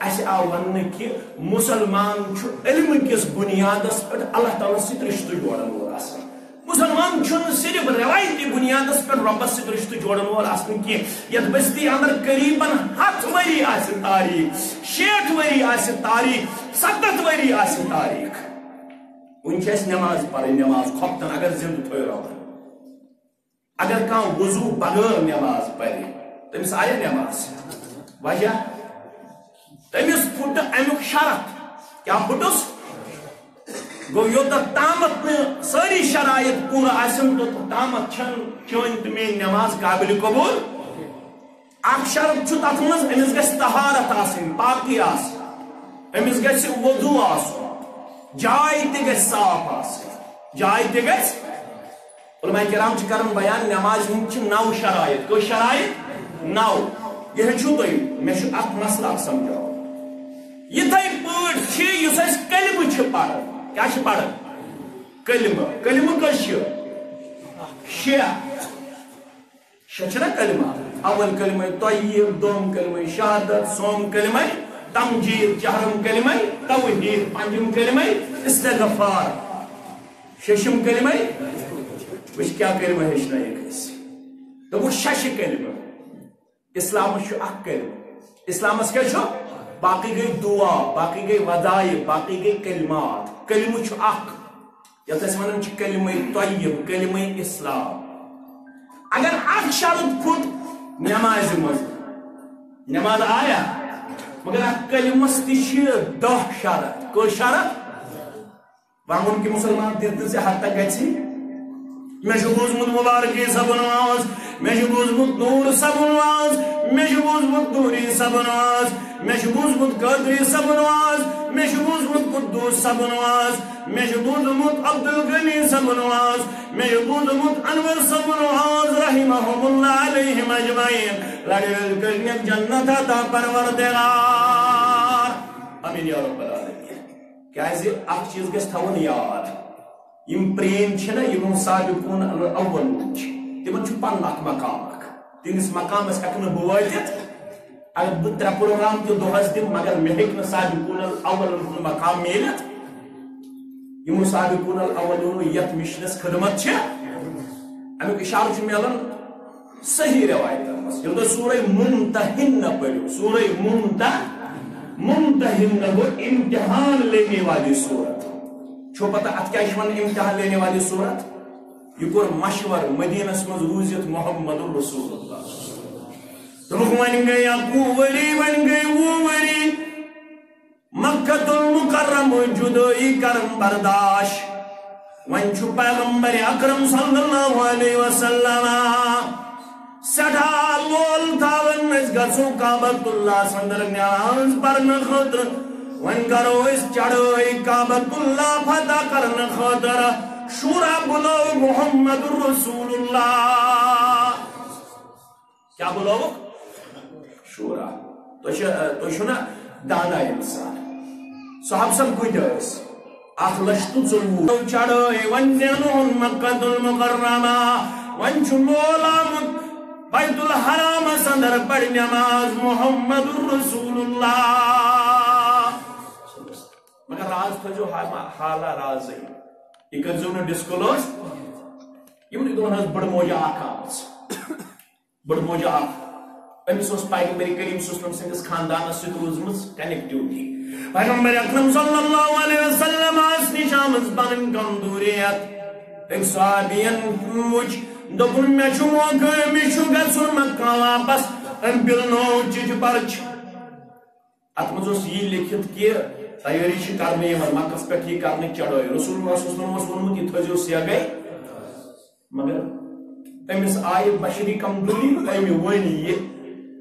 اسہِ آو وننہٕ کہِ مسلمان چھُ علمہٕ کِس بنیادس پٮ۪ٹھ اللہ تعالیٰ سۭتۍ رشتہٕ جوڑن وول آسان۔ مسلمان چھُنہٕ صرف روایتی بنیادس پٮ۪ٹھ رۄبس سۭتۍ رشتہٕ جوڑن وول آسان کینٛہہ۔ یتھ بستی اندر قریباً ہتھ ؤری آسہِ تاریخ، شیٹھ ؤری آسہِ تاریخ، ستتھ ؤری آسہِ تاریخ۔ وُنہِ چھِ اسہِ نماز پرٕنۍ، نماز کھۄفتن اگر زندٕ تھٲوۍ رۄبن۔ اگر کانٛہہ وضو بغٲر نماز پرِ، تٔمِس آیہِ نماز؟ وجہ؟ تٔمِس پھُٹ امیُک شرط۔ کیٛاہ پھُٹُس؟ گوٚو، یوٚتتھ تامتھ نہٕ سٲری شرائط پوٗرٕ آسن، توٚتتھ تامتھ چھنہٕ چٲنۍ تہٕ میٲنۍ نماز قابل قبول۔ اکھ شرط چھُ تتھ منٛز، أمِس گژھِ طہارت آسٕنۍ، پاکی آسٕنۍ، أمِس گژھِ وضو آسُن، جاے تہِ گژھِ صاف آسٕنۍ، جاے تہِ گژھِ۔ علماء کرام چھِ کران بیان، نمازِ ہٕنٛدۍ چھِ نو شرائط۔ کٔژ شرائط؟ نو۔ یہِ ہیٚچھِو تُہۍ، مےٚ چھُ اکھ مسلہٕ اکھ سمجھاوُن۔ یِتھے پٲٹھۍ چھِ، یُس أسۍ کلمہٕ چھِ پران، کیٛاہ چھِ پران؟ کلمہٕ۔ کلمہٕ کٔژ چھِ؟ شےٚ۔ شےٚ چھِنہ کلمہٕ؟ اول کلمہ طیب، دوم کلمہ شہادت، سوم کلمہ تمجید، چہرم کلمہ توحید، پنجم کلمہ استغفار، ششم کلمہ۔ وٕچھ کیٛاہ کلمہٕ ہیٚچھنٲیِکھ أسۍ۔ دوٚپُکھ شےٚ چھِ کلمہٕ۔ اسلامس چھُ اکھ کلمہٕ۔ اسلامس کیٛاہ چھُ؟ باقٕے گٔے دعا، باقٕے گٔے وظایف، باقٕے گٔے کلمات۔ کلمہٕ چھُ اکھ، یتھ أسۍ ونان چھِ کلمہ طیب، کلمہ اسلام۔ اگر اکھ شرط پھُٹ نمازِ منٛز، نماز آیا؟ مگر اتھ کلمس تہِ چھِ دہ شرط۔ کٔژ شرط؟ ونُن کہِ مسلمان تہِ تہٕ ژےٚ ہتھ تک گژھی۔ مےٚ چھُ بوٗزمُت مبارکی صٲبُن واز، مےٚ چھُ بوٗزمُت نوٗر صٲبُن واز، مےٚ چھُ بوٗزمُت نوٗری صٲبُن واز، مےٚ چھُ بوٗزمُت قٲدری صٲبُن واز، مےٚ چھُ بوٗزمُت قدوٗس صٲبُن واز، مےٚ چھُ بوٗزمُت عبدالغنی صٲبُن واز، مےٚ چھُ بوٗزمُت انور صٲبُن واز، رحمہم اللہ علیہم اجمعین۔ لڑِ ؤلۍ کٔرِنَکھ جنت عطا پروردگار۔ آمین یا رب العالمین۔ کیازِ اکھ چیٖز گژھِ تھاوُن یاد، یِم پرٛٲنۍ چھِنہ، یِم سابقون الاولون چھِ، تِمن چھُ پنُن اکھ مقام اکھ۔ تِہنٛدِس مقامس ہٮ۪کہٕ نہٕ بہٕ وٲتِتھ۔ اگر بہٕ ترٛےٚ پروگرام تہِ دۄہس دِمہٕ، مگر مےٚ ہیٚکہِ نہٕ سابقون الاولن ہُنٛد مقام میٖلِتھ۔ یِمو سابقون الاولونو یتھ مشنس خدمت چھِ، امیُک اشارٕ چھُ میلان صحیح روایتن منٛز۔ ییٚلہِ تُہۍ سورہ ممتحنہ پٔرِو، سورہ ممتح-، ممتحنہ گوٚو امتحان لینے والی سورت۔ چھو پتہ اتھ کیٛاہ چھِ ونان امتحان لینے والی سورت؟ یہِ کوٚر مشور مدینس منٛز روٗزِتھ محمد رسول اللہ۔ دوٚپُکھ، وۄنۍ گٔے اَکوُہ ؤری، وۄنۍ گٔے وُہ ؤری۔ مکہ المکرمہ جدٲیی کرن برداشت۔ وۄنۍ چھُ پیغمبر اکرم صلی اللہ علیہ وسلم سٮ۪ٹھاہ لول تھاوان، أسۍ گژھو کعبۃ اللہ اندر نماز پرنہٕ خٲطرٕ۔ وۄنۍ کرو أسۍ چڑھٲے کعبۃ اللہ فتح کرنہٕ خٲطرٕ۔ شورا بُلٲو محمد رسول اللہ۔ کیٛاہ بُلٲوُکھ؟ شورا۔ تُہۍ چھِ، تُہۍ چھِو نا دانا انسان۔ صحابہ سب کۭتیاہ ٲسۍ؟ اکھ لچھ تہٕ ژوٚوُہ۔ چڑھٲے وۄنۍ زینہون مکہ المکرمہ۔ وۄنۍ چھُ لول آمُت بیت الحرامس اندر پرِ نماز محمد رسول اللہ۔ مگر راز تھٲیزیو حالہ، حالہ رازٕے۔ یہِ کٔرزیو نہٕ disclose۔ یِمنٕے دۄہن ٲس بٔڑ موجہ اکھ آمٕژ۔ بٔڑ موج اکھ، أمِس اوس پیغمبر کریم صلی اللہ علیہ وسلم سٕنٛدِس خاندانس سۭتۍ روٗزمٕژ connectivity۔ پیغمبر اکرم صلی اللہ علیہ وسلم آس نِش آمٕژ پنٕنۍ کمزوریت۔ أمۍ صحابین وُچھ، دوٚپُن، "مےٚ چھُ موقعہٕ، مےٚ چھُ گژھُن مکہ واپس۔" أمۍ پِلنوو چِٹھِ پرچہِ۔ اتھ منٛز اوس یی لیکھِتھ کہِ تیٲری چھِ کرنہٕ یِوان، مکس پٮ۪ٹھ یی کرنہٕ چڑٲے۔ رسول اللہ صلی اللہ علیہ وسلم اوس ووٚنمُت، یہِ تھٲیزیو سیگے۔ مگر أمِس آیہِ بشری کمزوری، أمۍ ؤنۍ یہِ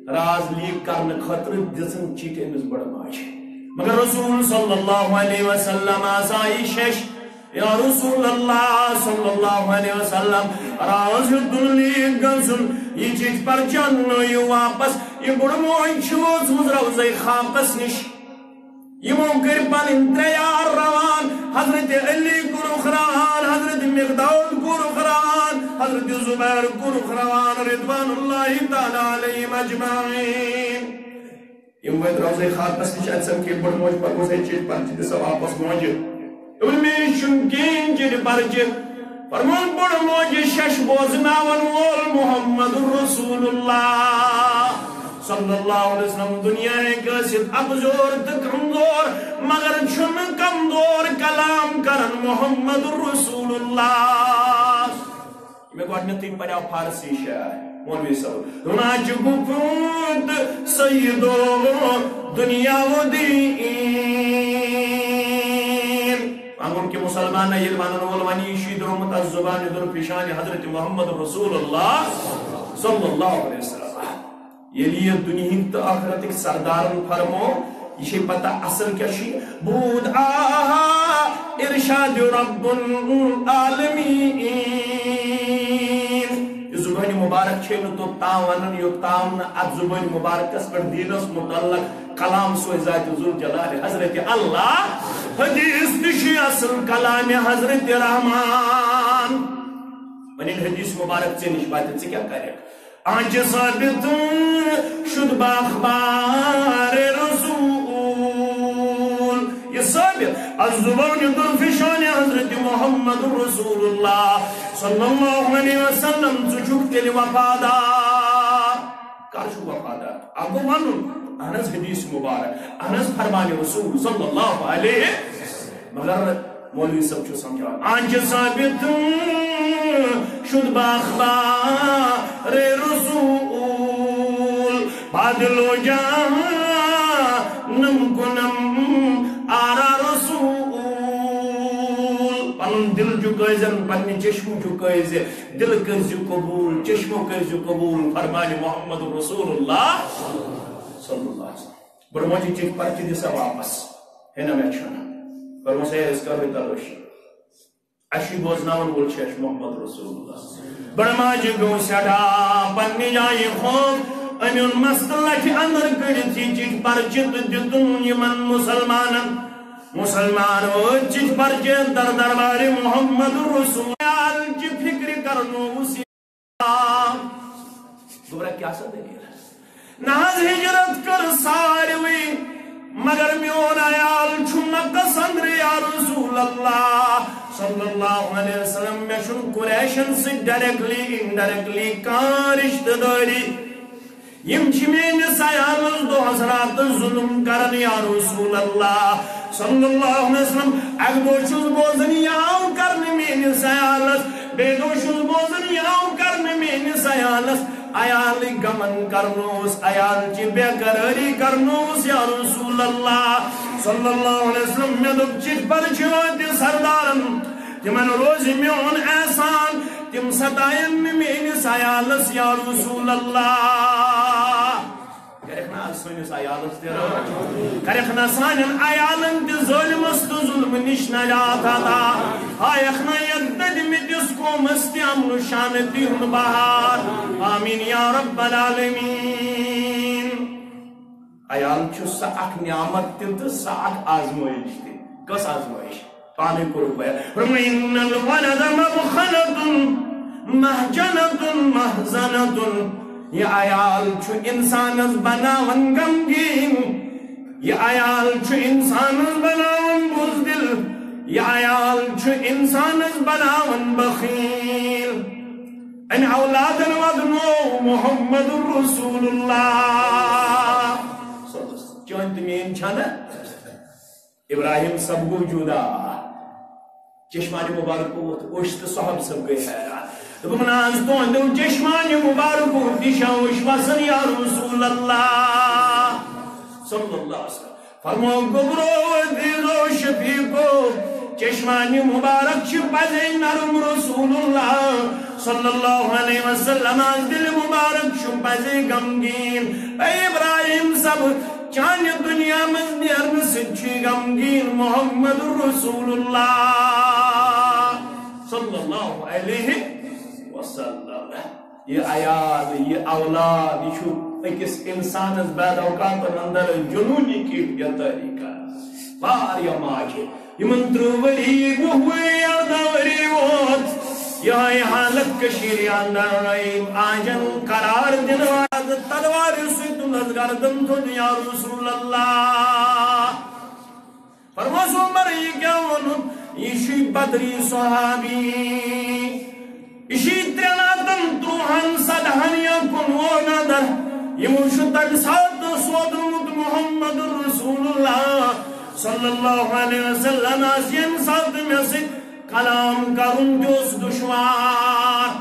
راز leak کرنہٕ خٲطرٕ دِژٕن چِٹھۍ أمِس بٔڑ ماجہِ۔ مگر رسول صلی اللہ علیہ وسلم ہسا آیہِ شش، یا رسول اللہ صلی اللہ علیہ وسلم، راز ہیوٚتُن leak گژھُن، یہِ چِٹھۍ پرچہِ اننٲیِو واپس، یہِ بٔڑ موج چھِ وٲژمٕژ روضے خاکس نِش۔ یِمو کٔرۍ پنٕنۍ ترٛےٚ یار روان، حضرت علی کوٚرُکھ روان، حضرت مقداد کوٚرُکھ روان، حضرت زبیر کوٚرُکھ روان، رضوان اللہ تعالیٰ علیہم اجمعین۔ یِم وٲتۍ روضے خاکس نِش، اَتہِ سمکھے بٔڑ موج، پتہٕ ووٚنُس، "ہے، چِٹھۍ پرچہِ دِ سا واپس موجہِ۔" دوٚپُن، "مےٚ نِش چھُنہٕ کِہیٖنۍ چِٹھۍ پرچہِ۔" فرمووُن، بٔڑ موجہِ شش بوزناون وول محمد رسول اللہ صلی اللہ علیہ وسلم دنیا ہیٚکہِ ٲسِتھ اکزور تہٕ کمزور، مگر چھُنہٕ کمزور کلام کران محمد رسول اللہ۔ مےٚ گۄڈٕنیتھٕے پریو فارسی شعر، مولوی صٲب، "روناچ گفت سید و دنیا و دین۔" ونُن کہِ مسلمان ییٚلہِ ونن وول ونہِ، یہِ چھُے درٛامُت از زبانِ درپیشانِ حضرت محمد رسول اللہ صلی اللہ علیہ وسلم۔ ییٚلہِ یہِ دُنیہٕکۍ تہٕ ٲخرتٕکۍ سردارن فرمو، یہِ چھے پتہ اصل کیٛاہ چھُ یہِ؟ بود آہا ارشاد رب العالمین۔ یہِ زبانِ مبارک چھے نہٕ توٚتام ونان، یوٚتام نہٕ اتھ زبانِ مبارکس پٮ۪ٹھ دینس متعلق کلام سوزِ ذات ذوالجلال حضرت اللہ۔ حدیث تہِ چھُ اصل کلام حضرت رحمان۔ وۄنۍ ییٚلہِ حدیث مبارک ژےٚ نِش واتہِ، ژٕ کیٛاہ کرکھ؟ آنچہ ثابت شد با اخبار رسول۔ یہ ثابت از زبان درفشان حضرت محمد رسول اللہ صلی اللہ علیہ وسلم، ژٕ چھُکھ تیٚلہِ وفادار۔ کر چھُ وفادار؟ اکھ گوٚو ونُن، اہن حظ حدیث مبارک، اہن حظ فرمان رسول صلی اللہ علیہ۔ مگر مولوی صٲب چھُ سمجھاوان، آنچہ ثابت شد با اخبار رسول، با دل و جانم کنم آرا رسول۔ پنُن دل چھُ قٲضٮ۪ن، پننہِ چشمہٕ چھُ قٲضِ۔ دل کٔرزِ قبول، چشمو کٔرزِ قبول فرمان محمد رسول اللہ صلی اللہ علیہ وسلم۔ برموجی چیز پرچہ دِسا واپس۔ ہے نہ مےٚ چھُنہٕ۔ برموس ہے أسۍ کرو تلٲشی۔ اَسہِ چھُ بوزناوَن وول چھُ اَسہِ محمد رسول اللہ۔ برماجہِ گوٚو سٮ۪ٹھاہ پننہِ جایہِ خوف۔ أمۍ اوٚن مستہٕ لَٹھِ اندر کٔڑِتھ یہِ چِٹھۍ پرچہِ تہٕ دیُتُن یِمن مسلمانن۔ مسلمان وٲتۍ چِٹھۍ پرچہِ در دربارِ محمد رسول۔ خیال چہِ فکرِ کرنووُس یہِ۔ گوٚبرا، کیٛاہ سا دٔلیٖل؟ نہ حظ، ہجرت کٔر ساروٕے، مگر میون عیال چھُ مکس اندرٕ، یا رسول اللہ صلی اللہ علیہ وسلم۔ مےٚ چھُنہٕ قریشن سۭتۍ ڈائریکٹلی، انڈائریکٹلی کانٛہہ رشتہٕ دٲری۔ یِم چھِ میٲنِس عیالس دۄہس راتس ظلم کران، یا رسول اللہ صلی اللہ علیہ وسلم۔ اکہِ دۄہ چھُس بوزان، یہِ آو کرنہٕ میٲنِس عیالس، بیٚیہِ دۄہ چھُس بوزان، یہِ آو کرنہٕ میٲنِس عیالس۔ عیالٕکۍ غمن کرنووُس، عیال چہِ بے قرٲری کرنووُس، یا رسول اللہ صلی اللہ علیہ وسلم۔ مےٚ دوٚپ، چِٹھۍ پرچہِ وٲتۍ سردارن، تِمن روزِ میون احسان، تِم ستاین نہٕ میٲنِس عیالس، یا رسول اللہ۔ کرکھ نہ آز سٲنِس عیالس تہِ رٲچھ، کرکھ نہ سانٮ۪ن عیالن تہِ ظٲلمس تہٕ ظلمہٕ نِش نجات عطا، ہایکھ نہ یتھ دٔدمٕتِس قومس تہِ امن و شانتی ہُنٛد بہار۔ آمین یا رب العالمین۔ عیال چھُ سۄ اکھ نعمت تہِ تہٕ سۄ اکھ آزمٲیش تہِ۔ کۄس آزمٲیش؟ پانے کوٚرُکھ بیان۔ فرموو، "ان الولد مبخلۃ محجنۃ محزنۃ۔" یہِ عیال چھُ انسانس بناوان غمگیٖن، یہِ عیال چھُ انسانس بناوان بزدل، یہِ عیال چھُ انسانس بناوان بخیل۔ امہِ اولادن ودنوو محمد رسول اللہ۔ چٲنۍ تہٕ میٲنۍ چھَنہٕ؟ ابراہیم صٲب گوٚو جُدا۔ چشمانِ مبارک ووت اوٚش تہٕ صحابہٕ صٲب گٔے حیران۔ دوٚپُکھ، "نہ حظ، تُہنٛدیو چشمانِ مبارکو تہِ چھا اوٚش وسان یا رسول اللہ؟" صلی اللہ علیہ وسلم۔ فرموو، "گوٚبرو عزیزو شفیقو، چشمانِ مبارک چھِ پزے نرم رسول اللہ صلی اللہ علیہ وسلم۔ از دِلہِ مبارک چھُ پزے غمگیٖن۔ اے ابراہیم صٲب، چانہِ دُنیا منٛز نیرنہٕ سۭتۍ چھُ غمگیٖن محمد رسول اللہ صلی اللہ علیہ وسلم۔" یہِ عیال، یہِ اولاد، یہِ چھُ أکِس اِنسانَس بعض اوقاتَن اندر جنوٗنی کیفیت طٲری کران۔ واریاہ ماجہِ، یِمَن ترٕٛہ ؤری، وُہ ؤری، اَرداہ ؤری ووت، یِہوٚے حالت کٔشیٖرِ اندر آیہِ، آجن قرار دِنہٕ واجہِ تلوارِ سۭتۍ تُلنَس گردن تھوٚد، یا رسول اللہ۔ فرموس، عمر، یہِ کیٛاہ ووٚنُتھ؟ یہِ چھُے بدری صحابی۔ یہِ چھُے ترٛٮ۪ن ہتن ترٛوہن سدہن یا کُنوُہن اندر۔ یِمو چھُ تمہِ ساتہٕ سوزمُت محمد رسول اللہ صلی اللہ علیہ وسلم۔ آز ییٚمہِ ساتہٕ مےٚ سۭتۍ کلام کرُن تہِ اوس دُشوار۔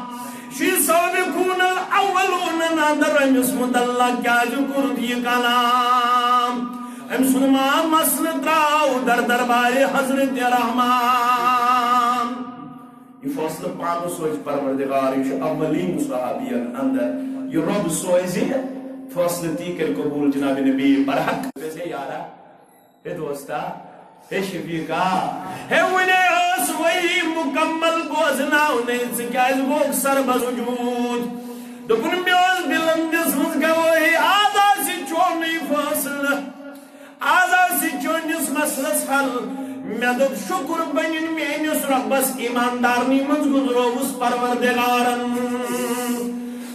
یہِ چھُے سابقون الاولون اندر، أمِس متعلق کیٛازِ کوٚرُتھ یہِ کلام؟ أمۍ سُنٛد ما مسلہٕ ترٛاو در دربارِ حضرت رحمان۔ یہِ فٲصلہٕ پانہٕ سوزِ پروردگار، یہِ چھُ اولین صحابین اندر۔ یہِ رۄب سوزِ فٲصلہٕ، تی کرِ قبول جناب نبی برحق۔ ویسے یارا، ہے دوستا، ہے شفیقا، ہے وُنے ٲس وحی مکمل بوزناونے، ژٕ کیٛازِ گوکھ سربس وجود؟ دوٚپُن، مےٚ ٲس دِلن دِژمٕژ گوٲہی، آز آسہِ چونُے فٲصلہٕ، آز آسہِ چٲنِس مسلس حل۔ مےٚ دوٚپ، شُکر بنِن میٲنِس رۄبس، ایماندارنی منٛز گُزرووُس پروردگارن۔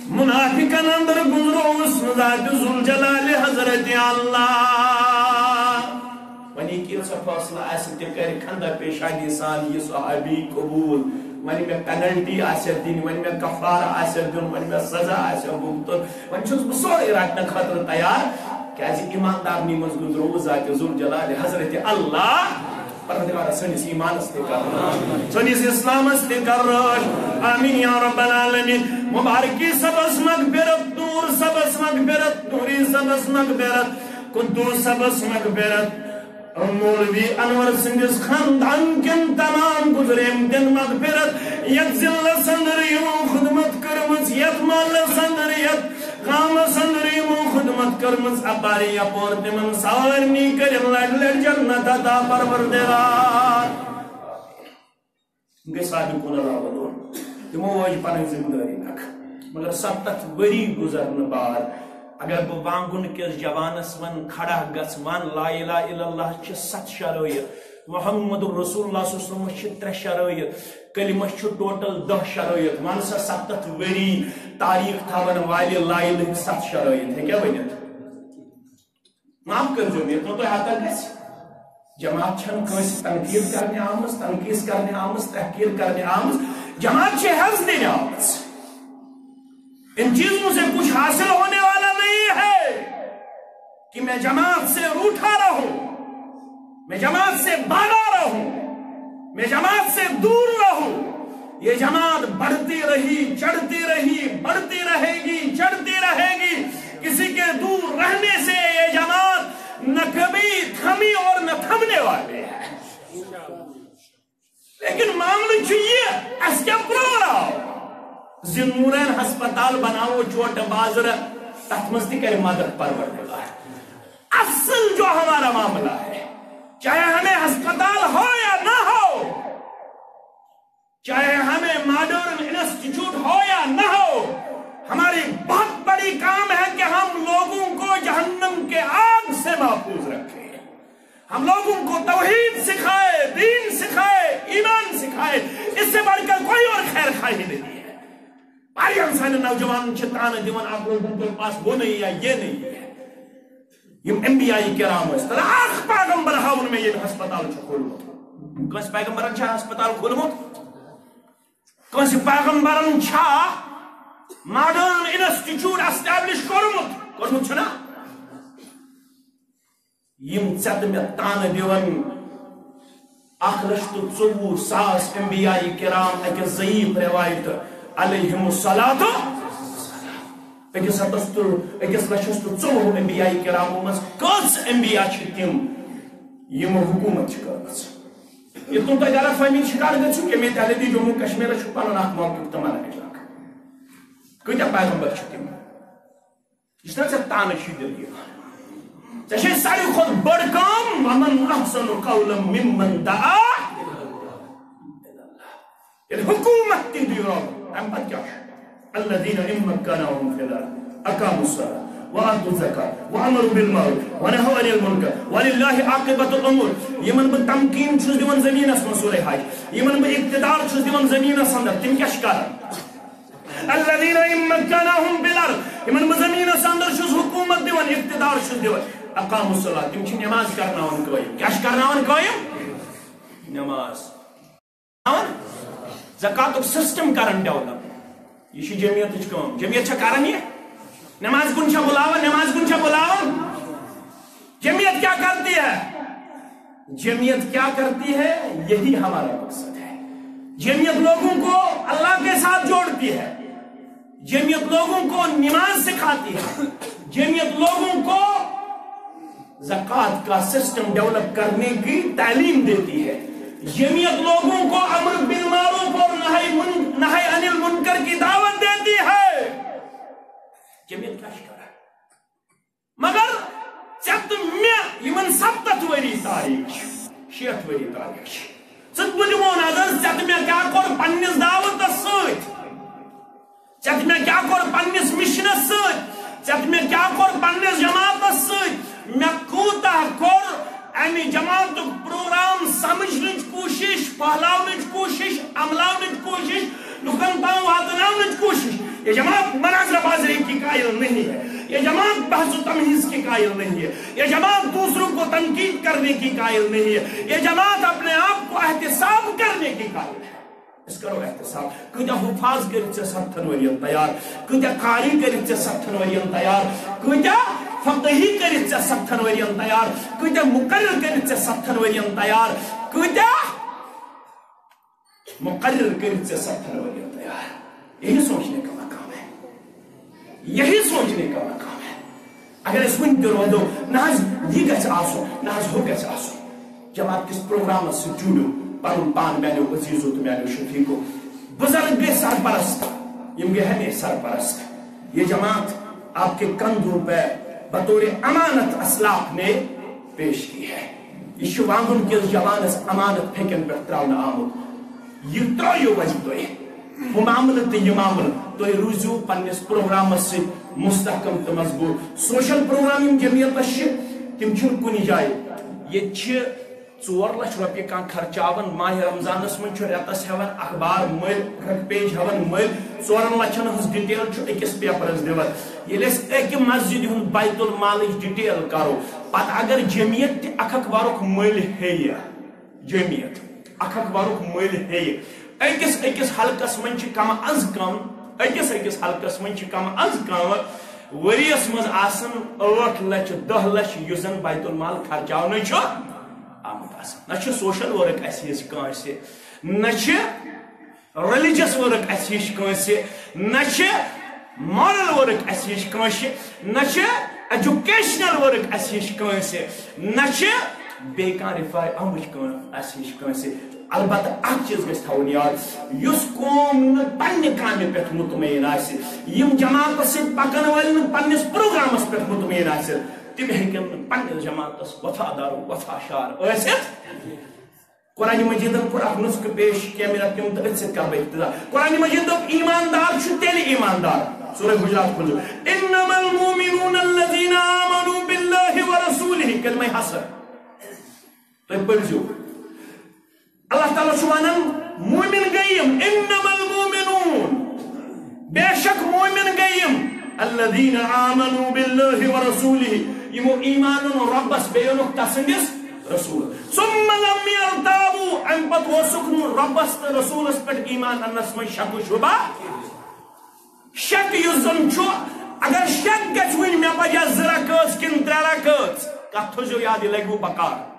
منافقن اندر گُزرووُس نہٕ ذاتِ ذوالجلالِ حضرت اللہ۔ وۄنۍ یہِ کینٛژھا فٲصلہٕ آسہِ، تہِ کرِ خندہ پیشانی سان یہِ صحابی قبوٗل۔ وۄنۍ مےٚ penalty آسہِ دِنۍ، وۄنۍ مےٚ کفارٕ آسہِ دیُن، وۄنۍ مےٚ سزا آسہِ بھُگتُن، وۄنۍ چھُس بہٕ سورُے رٹنہٕ خٲطرٕ تیار، کیازِ ایماندارنی منٛز گُزرووُس ذاتِ ذوالجلالِ حضرت اللہ۔ پروردگارا، سٲنِس ایمانس تہِ کر رٲچھ، سٲنِس اسلامس تہِ کر رٲچھ۔ آمین یا رب العالمین۔ مبارکی صٲبس مغفرت، نور صٲبس مغفرت، نوری صٲبس مغفرت، قدوس صٲبس مغفرت۔ مولوی انور سٕنٛدِس خاندان کٮ۪ن تمام گُزریمتٮ۪ن مغفرت۔ یتھ ضلعس اندر یِمو خدمت کٔرمٕژ، یتھ محلس اندر، یتھ گامس اندر یِمو خدمت کٔرمٕژ، اپارِ یپور تِمن سارنٕے کٔرِن لٹہِ لٹہِ جنت عطا پروردگار۔ گٔے سابقون الاولون۔ تِمو وٲج پنٕنۍ ذمہٕ دٲری نکھٕ۔ مگر ستتھ ؤری گُزرنہٕ بعد اگر بہٕ وانگُن کِس جوانس ون کھڑا گژھ، ون لا الہ الا اللہ چھِ ستھ شرٲیط، محمد رسول اللہ صلی اللہ علیہ وسلم چھِ ترٛےٚ شرٲیط، کلمس چھُ total دَہ شرٲیط۔ ون سا، ستتھ ؤری تاریخ تھاون والہِ لا الہ ہٕکۍ ستھ شرٲیط ہیٚکیٛاہ ؤنِتھ؟ معاف کٔرۍزیو، ییٚتہِ نہٕ تۄہہِ عطا گژھِ۔ جماعت چھَنہٕ کٲنٛسہِ تنقید کرنہِ آمٕژ، تنقیٖص کرنہِ آمٕژ، تحقیر کرنہِ آمٕژ۔ جماعت چھِ حیض دِنہِ آمٕژ۔ ان چیزوں سے کچھ حاصل ہونے والا نہیں ہے کہ میں جماعت سے روٹھا رہوں، میں جماعت سے بھاگا رہوں، میں جماعت سے دور رہوں۔ یہ جماعت بڑھتی رہی، چڑھتی رہی، بڑھتی رہے گی، چڑھتی رہے گی۔ کسی کے دور رہنے سے یہ جماعت نہ کبھی تھمی اور نہ تھمنے والی ہے۔ لیکن معاملہٕ چھُ یہِ، اَسہِ کیٛاہ پرٛارو؟ ذی نورین ہسپتال بناوو چوٹہٕ بازرٕ، تَتھ منٛز تہِ کَرِ مدد پروردگار۔ اصل جو ہمارا معاملہ ہے، چاہے ہمیں ہسپتال ہو یا نہ ہو، چاہے ہمیں ماڈرن انسٹیٹیوٹ ہو یا نہ ہو، ہماری بہت بڑی کام ہے کہ ہم لوگوں کو جہنم کے آگ سے محفوظ رکھیں۔ ہم لوگوں کو توحید سکھائے، دین سکھائے، ایمان سکھائے، اس سے بڑھ کر کوئی اور خیر خواہی نہیں ہے۔ واریاہن سانٮ۪ن نوجوانن چھِ طعنہٕ دِوان، آپ لوگوں کے پاس وہ نہیں ہے، یہ نہیں ہے۔ یِم انبیاء کرام ٲسۍ، تَلہٕ اکھ پیغمبر ہاوُن مےٚ ییٚمۍ ہسپتال چھُ کھوٗلمُت۔ کٲنٛسہِ پیغمبرن چھا ہسپتال کھوٗلمُت؟ کٲنٛسہِ پیغمبرن چھا ماڈرن انسٹیٹیوٹ اسٹیبلش کوٚرمُت؟ کوٚرمُت چھُنا؟ یِم ژےٚ تہٕ مےٚ طعنہٕ دِوان، اکھ لچھ تہٕ ژوٚوُہ ساس انبیاء کرام أکِس ضعیف روایت علیہم الصلوۃ، أکِس ہتس تہٕ، أکِس لچھس تہٕ ژوٚوُہ انبیاء کرامو منٛز کٔژ انبیاء چھِ تِم یِمو حکومت چھِ کٔرمٕژ؟ یہِ تُہۍ غلط فہمی شکار گٔژھِو، ییٚمہِ تحلیٖلی جموں کشمیرس چھُ پنُن اکھ موقف تہٕ منہج اکھ۔ کۭتیاہ پیغمبر چھِ تِم؟ یہِ چھُنہ ژےٚ طعنہٕ چھُے دِل یِوان؟ ژےٚ چھے ساروی کھۄتہٕ بٔڑ کٲم، وَمَنْ أَحْسَنُ قَوْلًا مِمَّنْ دَعَا۔ ییٚلہِ حکوٗمت تہِ دِیہِ رۄب، اَمہِ پتہٕ کیٛاہ چھُ؟ الذين إن مكناهم في الأرض أقاموا الصلاة وآتوا الزكاة وأمروا بالمعروف ونهوا عن المنكر ولله عاقبة الأمور۔ یِمن بہٕ تمکیٖن چھُس دِوان زٔمیٖنَس منٛز، سورہ حج، یِمن بہٕ اقتدار چھُس دِوان زٔمیٖنَس اندر، تِم کیٛاہ چھِ کران؟ الذين إن مكناهم في الأرض، یِمن بہٕ زٔمیٖنَس اندر چھُس حکوٗمت دِوان، اقتدار چھُس دِوان، أقاموا الصلاة، تِم چھِ نماز کرناوان قٲیِم۔ کیٛاہ چھِ کرناوان قٲیِم؟ نماز۔ زکاتُک سسٹم کران ڈیولپ۔ یہِ چھِ جمعیتٕچ کٲم۔ جمعیت چھا کران یہِ؟ نماز کُن چھا بُلاوان؟ نماز کُن چھا بُلاوان؟ جمعیت کیا کرتی ہے؟ جمعیت کیا کرتی ہے؟ یہی ہمارا مقصد ہے۔ جمعیت لوگوں کو اللہ کے ساتھ جوڑتی ہے، جمعیت لوگوں کو نماز سکھاتی ہے، جمعیت لوگوں کو زکوٰۃ کا سسٹم ڈیولپ کرنے کی تعلیم دیتی ہے، جمعیت لوگوں کو امر بالمعروف اور نہی من-، نہی عن المنکر کی دعوت دیتی ہے۔ جمعیت کیا شکار ہے؟ مگر ژےٚ تہٕ مےٚ یِمن ستتھ ؤری تاریخ چھِ، شیٹھ ؤری تاریخ چھِ۔ ژٕ تہِ ووٚن نظر، ژےٚ تہٕ مےٚ کیٛاہ کوٚر پننِس دعوتس سۭتۍ؟ ژےٚ تہٕ مےٚ کیٛاہ کوٚر پننِس مشنس سۭتۍ؟ ژےٚ تہٕ مےٚ کیٛاہ کوٚر پننِس جماعتس سۭتۍ؟ مےٚ کوٗتاہ کوٚر جماعتُک پروگرام سمجھنٕچ کوٗشِش، پھٔہلاونٕچ کوٗشِش، عملاونٕچ کوٗشِش، لُکن تام واتناونٕچ کوٗشِش۔ یہ جماعت مناظرہ بازی کی قائل نہیں ہے، یہ جماعت بحث و تمہیز کی قائل نہیں ہے، یہ جماعت دوسروں کو تنقید کرنے کی قائل نہیں ہے، یہ جماعت اپنے آپ کو احتساب کرنے کی قائل ہے۔ أسۍ کرو احتساب۔ کۭتیاہ حفاظ کٔرِتھ ژےٚ ستتھن ؤرین تیار؟ کۭتیاہ قاری کٔرِتھ ژےٚ ستتھن ؤرین تیار؟ کۭتیاہ فقہی کٔرِتھ ژےٚ ستتھن ؤرین تیار؟ کۭتیاہ مقرر کٔرِتھ ژےٚ ستتھن ؤرین تیار؟ کۭتیاہ مقرر کٔرِتھ ژےٚ ستتھن ؤرین تیار؟ یہی سوچنے کا مقام ہے، یہی سوچنے کا مقام ہے۔ اگر أسۍ وُنہِ تہِ روزو، نہ حظ یہِ گژھِ آسُن، نہ حظ ہُہ گژھِ آسُن۔ جماعت کِس پروگرامس سۭتۍ جُڑِو، پنُن پان میانیو عزیزو تہٕ میانیو شفیقو۔ بزرگ گٔے سرپرست، یِم گٔے ہمیشہِ سرپرست۔ یہ جماعت آپ کے کندھوں پہ بطور امانت اسلاف نے پیش کی ہے۔ یہ چھُ وانگُن کِس جوانس امانت پھیکٮ۪ن پٮ۪ٹھ تراونہٕ آمُت۔ یہ ترٲیِو وۄنۍ تُہۍ۔ ہُہ معاملہٕ تہٕ یہِ معاملہٕ۔ تُہۍ روٗزِو پننِس پروگرامس سۭتۍ مستحکم تہٕ مضبوٗط۔ سوشل پروگرام یِم جمعیتس چھِ، تِم چھِنہٕ کُنہِ جایہِ۔ ییٚتہِ چھِ ژور لچھ رۄپیہِ کانٛہہ خرچاوان، ماہِ رمضانس منٛز چھُ رٮ۪تس ہٮ۪وان اخبار مٔلۍ، رٮ۪تہٕ پیج ہٮ۪وان مٔلۍ، ژورن لچھن ہٕنٛز ڈیٹیل چھُ أکِس پیپرس دِوان۔ ییٚلہِ أسۍ اَکہِ مسجدِ ہُنٛد بیت المالٕچ ڈیٹیل کرو، پتہٕ اگر جمعیت تہِ اکھ اکھ ورُق مٔلۍ ہیٚیہِ، جمعیت اکھ اکھ ورُق مٔلۍ ہیٚیہِ۔ أکِس أکِس حلقس منٛز چھِ کم از کم، أکِس أکِس حلقس منٛز چھِ کم از کم ؤریَس منٛز آسان ٲٹھ لچھ، دَہ لچھ، یُس زن بیت المال خرچاونہٕ چھُ آمُت آسان۔ نہ چھِ سوشل ورک اَسہِ ہِش کٲنٛسہِ، نہ چھِ ریلیجس ورک اَسہِ ہِش کٲنٛسہِ، نہ چھِ مارل ورک اَسہِ ہِش کٲنٛسہِ، نہ چھِ ایجوکیشنل ورک اَسہِ ہِش کٲنٛسہِ، نہ چھِ بیٚیہِ کانٛہہ رفاع عامٕچ کٲم اَسہِ ہِش کٲنٛسہِ۔ البتہ اکھ چیٖز گژھِ تھاوُن یاد، یُس قوم نہٕ پننہِ کامہِ پٮ۪ٹھ مطمئن آسہِ، یِم جماعتس سۭتۍ پکن وٲلۍ نہٕ پننِس پروگرامس پٮ۪ٹھ مطمئن آسہِ، تِم ہیٚکن نہٕ پننِس جماعتس وفادار و وفاشار ٲسِتھ۔ قرآن مجیدن کوٚر اکھ نسخہٕ پیش، کیمرہ تِم تہٕ أتھۍ سۭتۍ کرٕ بہٕ اقتدا۔ قرآن مجید دوٚپ، ایماندار چھُ تیٚلہِ ایماندار۔ سورہ حجرات کھوٗلِو۔ انما المؤمنون الذین آمنوا باللہ ورسولہ، کلمہ حصر۔ تُہۍ پٔرۍزیو۔ اللہ تعالیٰ چھُ وَنان، مومن گٔے یِم، انما المؤمنون، بے شک مومن گٔے یِم، الذین آمنوا باللہ ورسولہ، یِمو ایمان اوٚن رۄبس بیٚیہِ اوٚنُکھ تسٕنٛدِس رسول۔ ثم لم یرتابوا، امہِ پتہٕ اوسُکھ نہٕ رۄبس تہٕ رسولس پٮ۪ٹھ ایمان اننس منٛز شک و شبہ۔ شک یُس زن چھُ، اگر شک گژھِ وُنہِ مےٚ پجا زٕ رکٲژ کِنہٕ ترٛےٚ رکٲژ، کتھ تھٲوزیو یاد، یہِ لگہِ وُ بکار۔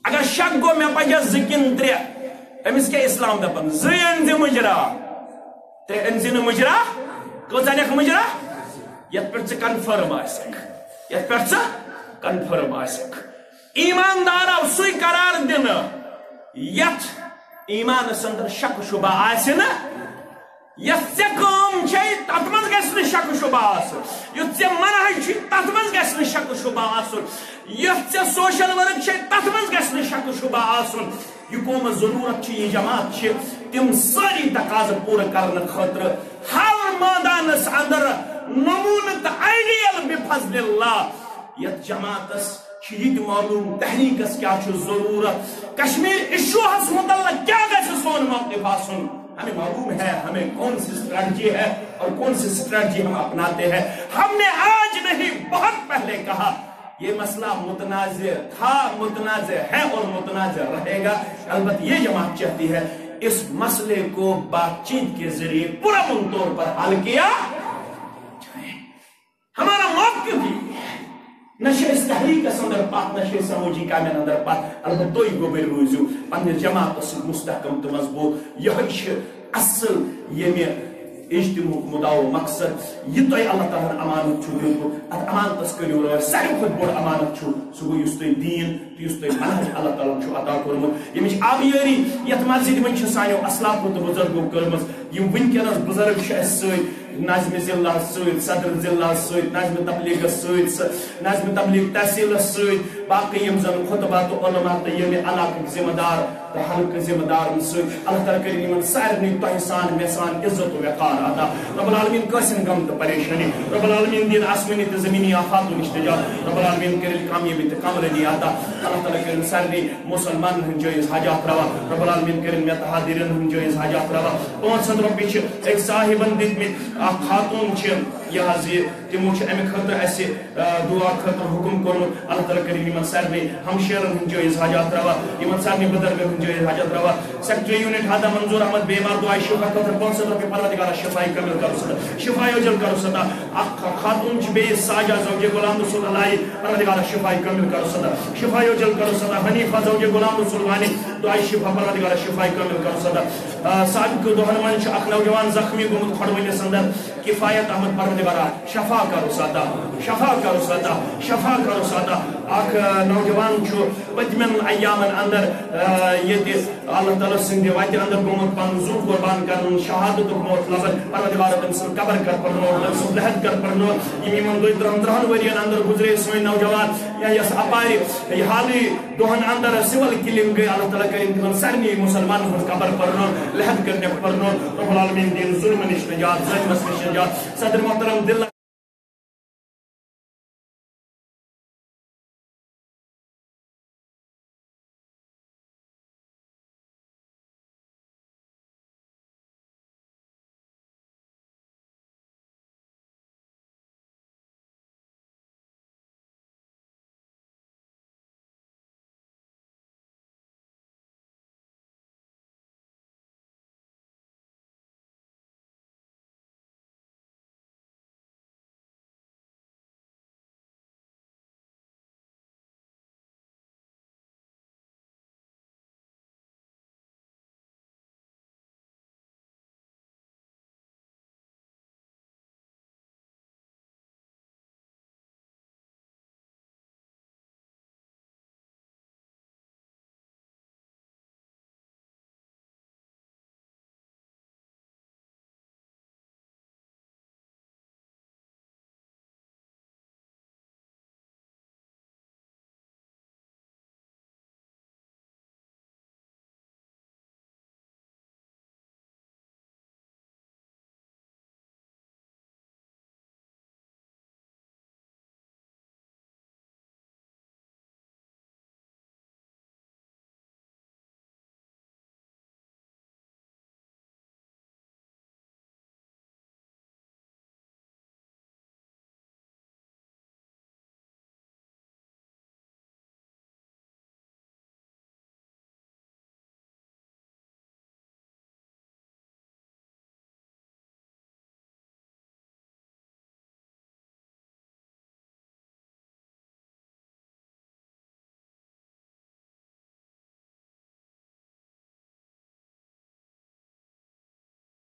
اگر شک گوٚو مےٚ پجا زٕ کِنہٕ ترٛےٚ، أمِس کیٛاہ اسلام دپان؟ زٕے أنۍ زِ مُجرا، ترٛےٚ أنۍ زِ نہٕ مُجرا، کٔژ انکھ مُجرا؟ یتھ پٮ۪ٹھ ژٕ کنفرم آسکھ، یتھ پٮ۪ٹھ ژٕ کنفرم آسکھ۔ ایماندار آو سُے قرار دِنہٕ یتھ ایمانس اندر شک و شبہ آسہِ نہٕ۔ یۄس ژےٚ کٲم چھے، تتھ منٛز گژھِ نہٕ شک و شبہ آسُن۔ یُس ژےٚ منہج چھُے، تتھ منٛز گژھِ نہٕ شک و شبہ آسُن۔ یۄس ژےٚ سوشل ورک چھے، تتھ منٛز گژھِ نہٕ شک و شبہ آسُن۔ یہِ قومس ضروٗرت چھِ، یہِ جماعت چھِ، تِم سٲری تقاضہٕ پوٗرٕ کرنہٕ خٲطرٕ ہر مٲدانس اندر نموٗنہٕ تہٕ آئیڈیل بفضل اللہ۔ یتھ جماعتس چھُ یہِ تہِ معلوم تحریکس کیٛاہ چھُ ضروٗرت، کشمیر ایشوہس متعلق کیٛاہ گژھِ سون موقف آسُن۔ ہمیں معلوم ہے ہمیں کون سی اسٹریٹجی ہے اور کون سی اسٹریٹجی ہم اپناتے ہیں۔ ہم نے آج نہیں، بہت پہلے کہا، یہ مسئلہ متنازع تھا، متنازع ہے اور متنازع رہے گا۔ البتہ یہ جماعت چاہتی ہے اس مسئلے کو بات چیت کے ذریعے پرامن طور پر حل کیا جائے۔ ہمارا موقف یہ ہے۔ نہ چھِ أسۍ تحریکس اندر پتھ، نہ چھِ أسۍ سمٲجی کامٮ۪ن اندر پتھ۔ البتہ تُہۍ گوٚبٕرۍ روٗزِو پننِس جماعتس سۭتۍ مستحکم تہٕ مضبوٗط۔ یِہوٚے چھِ اصل ییٚمہِ اجتماعُک مُدعا و مقصد۔ یہِ تۄہہِ اللہ تعالیٰ ہن امانت چھُ دیُتمُت، اتھ امانتس کٔرِو رٲچھ۔ ساروی کھۄتہٕ بوٚڑ امانت چھُ، سُہ گوٚو یُس تۄہہِ دیٖن تہٕ یُس تۄہہِ منہج اللہ تعالیٰ ہن چھُ عطا کوٚرمُت۔ ییٚمِچ آبیٲری یتھ مسجدِ منٛز چھِ سانیو اسلافو تہٕ بُزرگو کٔرمٕژ۔ یِم وٕنکیٚنس بُزرگ چھِ اَسہِ سۭتۍ، ناظم ضلع سۭتۍ، صدر ضلع سۭتۍ، ناظم تبلیغس سۭتۍ، س-، ناظم تبلیغ تحصیلس سۭتۍ، باقٕے یِم زن خطبہ تہٕ علماء تہٕ ییٚمہِ علاقٕکۍ ذمہ دار حلقہٕ ذمہٕ دارن سۭتۍ۔ اللہ تعالیٰ کٔرِن یِمن سارنٕے تۄہہِ سان مےٚ سان عزت و وقار عطا۔ رب العالمین کٲنٛسہِ ہُنٛد غم تہٕ پریشٲنی۔ رب العالمین دِن آسمٲنی تہٕ زمینی آفاتو نِش نجات۔ رب العالمین کٔرِن کامیٲبی تہٕ کامرٲنی عطا۔ اللہ تعالیٰ کٔرِن سارنٕے مسلمانن ہٕنٛدۍ جٲیز حاجات روا۔ رب العالمین کٔرِن مےٚ تہٕ حاضریٖنن ہٕنٛدۍ جٲیز حاجات روا۔ پانٛژھ ہتھ رۄپیہِ چھِ أکۍ صاحبن دِتمٕتۍ۔ اکھ خاتوٗن چھِ، یہِ حظ یہِ، تِمو چھُ امہِ خٲطرٕ اسہِ، آ، دعا خٲطرٕ حکم کوٚرمُت۔ اللہ تعالیٰ کٔرِن یِمن سارنٕے ہمشیرن ہٕنٛدۍ جٲیز حاجات روا، یِمن سارنٕے بُزرگن ہٕنٛدۍ جٲیز حاجات روا۔ سیکرٹری یونٹ ہادا منظور احمد بیمار، دعائے شفا خٲطرٕ پانٛژھ ہتھ رۄپیہِ، پرودگارا شفای کامل کرُس عطا، شفای عاجل کرُس عطا۔ اکھ خاتوٗن چھِ بیٚیہِ ساجہ زوجہ غلام رسول اللہ، پرودگارا شفای کامل کرُس عطا، شفای عاجل کرُس عطا۔ حنیفہ زوجہ غلام رسول وانی، دعائے شفا، پرودگارا شفای کامل کرُس عطا۔ آ، سابقہٕ دۄہن منٛز چھُ اکھ نوجوان زخمی گوٚمُت کھۄڈوٕنِس اندر۔ کفایت احمد، پروردگارا، شفا کرُس عطا، شفا کرُس عطا، شفا کرُس عطا۔ اکھ، آ، نوجوان چھُ پٔتمٮ۪ن ایامن اندر، آ، ییٚتہِ اللہ تعالیٰ سٕنٛدِ وتہِ اندر گوٚمُت پنُن زُو قربان کرنہٕ، شہادتُک موت لبن۔ پروردگارا، تٔمۍ سُنٛد قبر کر پرنور، تٔمۍ سُنٛد لحد کر پرنور۔ یِم یِمن دۄیہِ ترٕہن، ترٕہن ؤرین اندر گُزرے سٲنۍ نوجوان، یا یۄس اپارِ، یہِ حالٕے دۄہن اندر سول کلنگ گٔے، اللہ تعالیٰ کٔرِن تِمن سارنٕے مسلمانن ہٕنٛز قبر پرنو، لحد کٔرنکھ پرنو۔ رب العالمین دِن ظلم نِش نجات، ظٲلمس نِش نجات۔ صدر محترم دل